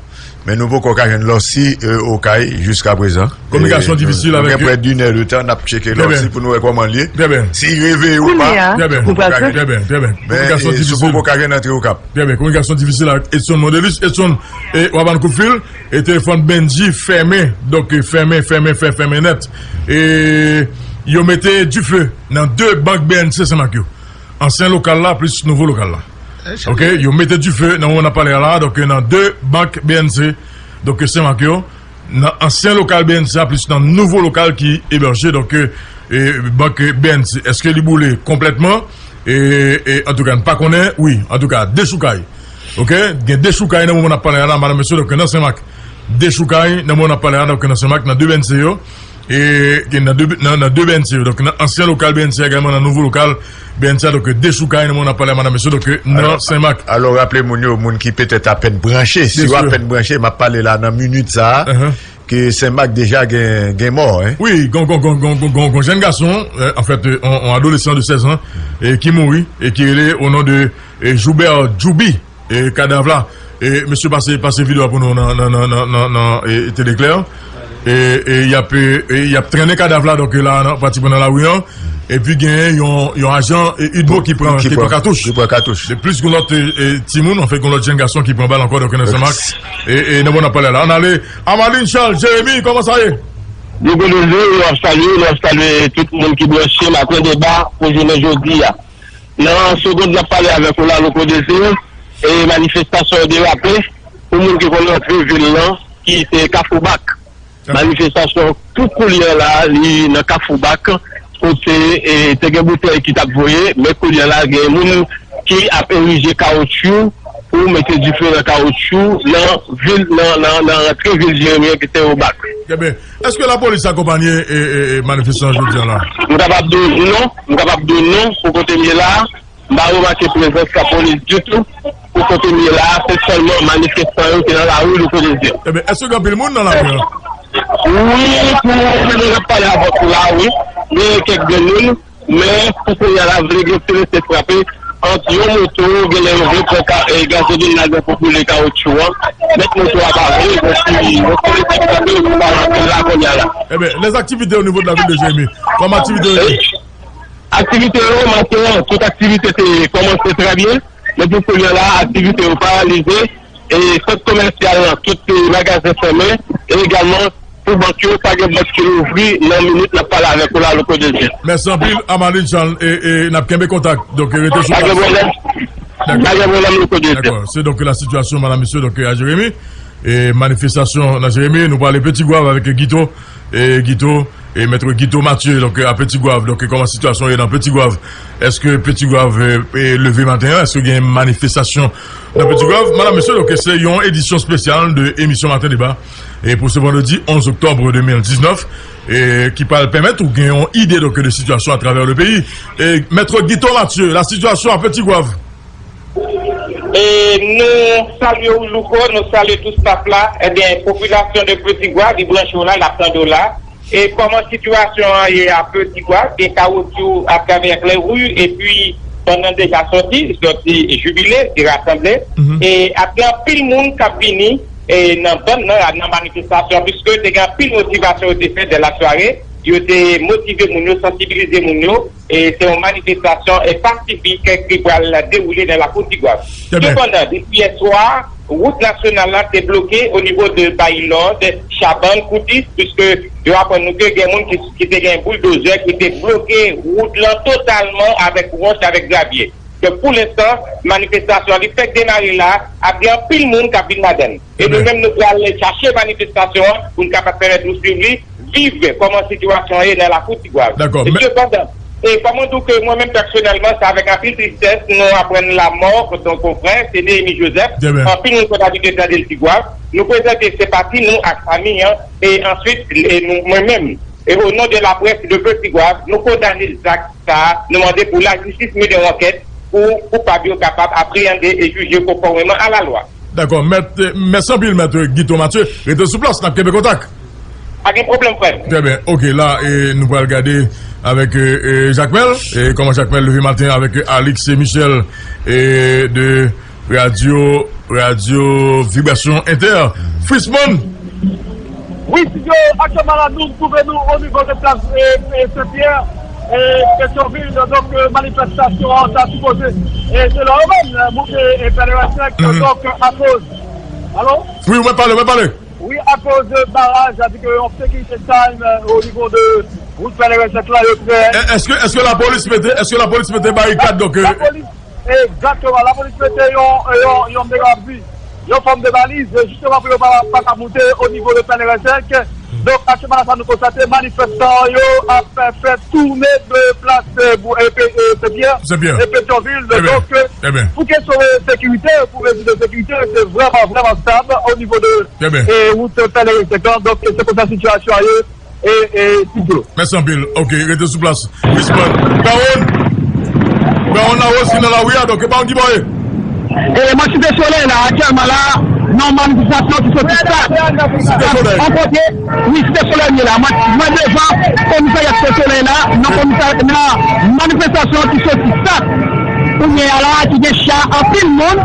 men nou poko ka jwenn Lòsi, euh, Okay jiska prezan. Kominikasyon difisil avèk yo. Nou gen prè d'une heure de temps, n ap tcheke Lòsi pou nou wè kòman l ye. Si l reveye ou pa, nou poko ka jwenn. Men, eh, si w poko ka jwenn antre o Kap. Trè byen, kominikasyon difisil avèk Edson Mondelus. Edson, e w ap ban n kout fil. E telefòn Benji fèmen. Donk, fèmen, fèmen, fè fèmen nèt. E yo mete dife nan de bank B N C Senmak yo. Ansyen lokal la plis nouvo lokal la. Oke, yo mete dife nan moman n ap pale a la, donk, nan de bank B N C, donk, Senmak yo, nan ansyen lokal B N C a plis nan nouvo lokal ki ebèje, donk, e, bank B N C. Èske li boule konplètman? E, e, antouka, n pa konnen. Wi, antouka, dechoukay. Oke? Gen dechoukay nan moman n ap pale a la, medam, mesye, donk, nan Senmak. Dechoukay nan moman n ap pale a la, donk, nan Senmak, nan de B N C yo. E, gen nan de, nan, nan de B N C yo. Donk, nan ansyen lokal B N C a, egalman nan nouvo lokal B N C a, donk, dechoukay nan moman n ap pale a, medam, mesye, donk, nan Senmak. Alò, raple moun yo, moun ki petèt apèn branche. Si w apèn branche, m ap pale la nan minit sa a. Ke Senmak deja gen, gen mò, en. Wi, gon, gon, gon jèn gason, eh, anfèt, eh, yon, yon adolesan de sèz an, eh, ki mouri, e ki rele o non de, eh, Joubert Djoubi, eh, kadav la. Eh, mesye pase, pase videyo a pou nou nan, nan, nan, eh, Tele Klè. E, e y ap, eh, y ap trennen kadav la, donk, la, nan, pratikman nan lari an. Epi genyen yon, yon ajan, eh, idmo ki pran, ki pran katouch. Ki pran katouch. E plis gen lòt, eh, eh, timoun, anfèt, gen lòt jèn gason ki pran bal ankò, donk, nan Senmak. E, e nan moman n ap pale la. Ann ale, Amaline Charles, Jeremi, kòman sa ye? Louko Désiré, nou ap salye, nou ap salye tout moun ki branche Maten Deba pou jounen jodi a. Nan segond n ap pale avèk ou la, Louko Désiré, e manifestasyon an derape, pou moun ki konn rantre vil lan, ki se Kafou Bak. Manifestasyon pou koulye a la, li nan Kafou Bak, kote, e, te gen boutèy ki t ap voye, men koulye a la, gen moun ki ap erije kawotchou pou mete dife nan kawotchou nan vil, nan, nan, nan rantre vil Jeremi an ki se Obak. Ebyen, èske lapolis akonpanye e, e, e manifestan jodi a la? M kapab di w non, m kapab di w non pou kote m ye la. M pa remake prezans lapolis ditou pou kote m ye la a, se sèlman manifestan yo ki nan lari Louko Dezye. Ebyen, èske gen anpil moun nan lari an? Wi, pou mwen menm ap pale avè w la, wi. Gen kèk grenn moun, men pou kounye a la, vre gen ti lese frape ant yon moto, genlè yo vle pran ka, e, gazolin la nan pou boule kawotchou an. Mèt moto a pa vle, yon ti, yon ti lese frape, yo pa rantre la kounye a la. Ebyen, les activités au niveau de la ville de Jérémie, kòman aktivite yo ye? Aktivite yo, maten an, tout aktivite te kòmanse trè byen, men pou kounye a la, aktivite yo paralize, e sant komèsyal lan, tout magazen fèmen, e egalman pou bank yo, pa gen bank ki louvri nan minit n ap pale avèk ou la, Louko Dezye. Mèsi anpil, Amalin Charles, e, e n ap kenbe kontak, donk rete sou plas. Pa gen pwoblèm. Dakò. Pa gen pwoblèm, Louko Dezye. Dakò, se donk la sitiyasyon, madam, mesye, donk a Jeremi, e manifestasyon nan Jeremi, nou prale Petit Goâve avèk Guito, e Guito, e mèt Guito Mathieu, donk a Petit Goâve, donk kòman sitiyasyon ye nan Petit Goâve? Èske Petit Goâve, e, e leve maten an, èske gen manifestasyon nan Petit Goâve? Madam, mesye, donk se yon edisyon espesyal de emisyon Maten Deba, e pou se vandredi onz oktòb de mil diznèf, e ki pral pèmèt ou gen yon ide, donk, de sitiyasyon atravè le peyi. E mèt Guito Mathieu, la sitiyasyon a Petit Goâve. E nou salye w, Louko, nou salye tout staff la. Ebyen, popilasyon de Petit Goâve, li branche w la, l ap tande w la. E kòman sitiyasyon an ye a Petit Goâve, gen kawotchou atravè lè ri, epi bann nan deja sòti, sòti jibile, e rasanble. E ap gen anpil moun k ap vini, e nan bann nan, nan manifestasyon, piske te gen anpil motivasyon yo te fè dè la sware, yo te motive moun yo, sansibilize moun yo, e se yon manifestasyon, e, pasifik ki pral dewoule nan lakou Tigwav. Sepandan, depi yè swa, wout nasyonal la te bloke o nivo de Bayi Lòd, Chabann, Koutis, piske yo aprann nou ke gen moun ki, ki te gen bouldozè ki te bloke wout lan totalman avèk wòch, avèk gravye. Donk, pou lenstan, manifestasyon an li fèk demare la, ap gen anpil moun k ap vin ladan l. E nou menm, nou pral chache manifestasyon an pou n kapab pèmèt nou swiv li, viv kòman sitiyasyon an ye nan lakou Tigwav. E sepandan, e kòman di w ke mwen menm pèsonèlman, se avèk anpil tristès nou aprann lanmò yon konfrè, se Néhémie Joseph. Anpil moun konn abitye tande l Tigwav. Nou prezante senpati nou ak fanmi an, e answit, e nou, mwen menm, e o non de laprès de Petit Goâve, nou kondane zak sa a, nou mande pou lajistis mennen yon ankèt pou koupab yo kapab apreyande e jije konfòmeman a lalwa. Dakò, mèt, mèsi anpil, mèt Guito Mathieu. Rete sou plas, n ap kenbe kontak. Pa gen pwoblèm, frè m. Trè byen. Oke, la, e, nou pral gade avèk, e, e, Jakmèl, e, kòman Jakmèl leve maten avèk, e, Alix Michel, e, de Radyo, Radyo Vibrasyon Inter. Frisman! Wi, Sidyo, aktyèlman la, nou twouve nou o nivo de plas, e, e, Sen Pyè, e, Petyonvil. Donk, e, manifestasyon an ta sipoze, e, selon yo menm, e, moute, e, Pèleren senk. Donk, akoz, alo? Wi, mwen pale, mwen pale. Wi, akoz de baraj, sa di ke yon sekirite sa, e, o nivo de wout Pèleren senk la, yo trè... Èske, èske lapolis mete, èske lapolis mete barikad, donk, e, lapolis Egzakteman. Lapolis mete yon, yon, yon mega bri, yon fòm de baliz, jisteman pou yo pa, pa ka moute o nivo de Pèleren senk. Donk, aktyèlman la, sa nou konstate, manifestan yo ap fè, fè tounen de plas, e, pou, e, Pe-, e, Sen Pyè, e Petyonvil. Donk, e, pou kesyon de sekirite, pou rezon de sekirite, se vrèman, vrèman stab o nivo de, e, wout Pèleren senk lan. Donk, se konsa sitiyasyon an ye. E, e, Sidyo. Mèsi anpil. Oke, rete sou plas. Wisman. Gawon! Gawon Lawòs ki nan lari a, donk, e pa yon ki bò ye? E, mwen Site Solèy la, aktyèlman la, nan manifestasyon ki soti Stad. Site Solèy. Yon kote, wi, Site Solèy m ye la. Mwen, mwen devan komisarya Site Solèy la, nan komisarya, nan manifestasyon ki soti Stad. Kounye a la, ki gen cha, anpil moun,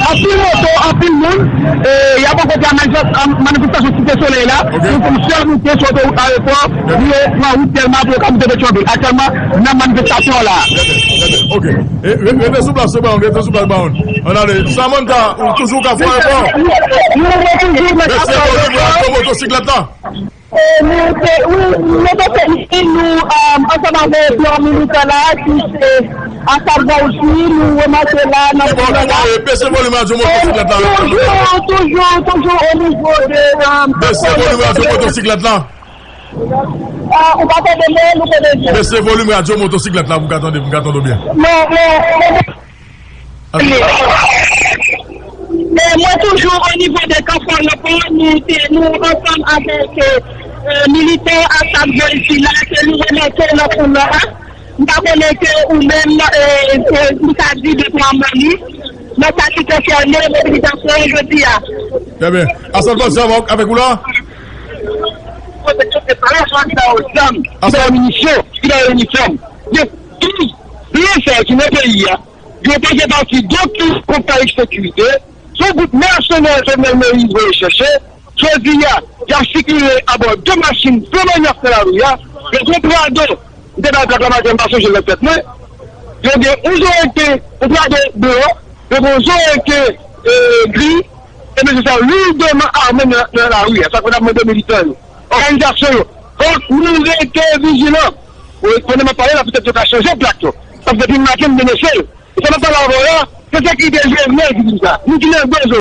anpil moto, anpil moun. E, y ap bò kote a manifes-, an, manifestasyon Site Solèy la, pou, pou sèl moute sou otowout Arepò, pou yo pran wout Dèlma, pou yo ka moute Petyonvil. Aktyèlman, nan manifestasyon an la. Oke. E, re-, rete sou plas, se bon, rete sou plas, Baron. Ann ale. Samantha, ou toujou ka fè efò. Nou, nou toujou, men... Bese vòlim radyo motosiklèt la. E, nou te, wi, nou te fè mitin nou, e, ansanm avèk yon militè la ki se Asad Bauchi, nou remake la nan... Se bon, e, bese vòlim radyo motosiklèt la. Toujou, toujou, toujou o nivo de, e... Bese vòlim radyo motosiklèt la. A, ou pa tande mwen, nou tande byen. Bese vòlim radyo motosiklèt la pou m ka tande, pou m ka tande w byen. Non, non, non. E mwen toujou o nivo de Kanfò Lanpò, nou te, nou ansanm avèk, e, militan Asap Joy sila, ke nou remète nan koulwa. M pa konnen ke ou menm, e, e, ou ka di de twa mo li nan sa ki konsène mobilizasyon jodi a. Trè byen. Asòlfò, zam avèk ou la? Asòlfò, minisyon, ki nan inifòm. Gen douz blofè ki nan peyi a. Yo pa fè pati dokenn konpayi sekirite. Se yon gwoup mèsenè Jovenel Moïse voye chèche. Jodi a, y ap sikile abò de machin flambanyòf nan lari a. Yo gen prado, m te bay plak la maten, m pa sonje l nan tèt mwen. Yo gen yon zorete, yon prado blan, yo gen yon zorete, e, gri, e mesye sa yo loudman ame nan, nan lari a. Sa fè n ap mande militan yo, òganizasyon yo, fòk nou rete vijilan. Pandan m ap pale la, petèt yo ka chanje plak yo. Paske depi maten, m denonse l. Sa m ap pale avè w la, se sekirite Jovenel ki di m sa. Nou ki nan gwo zòn.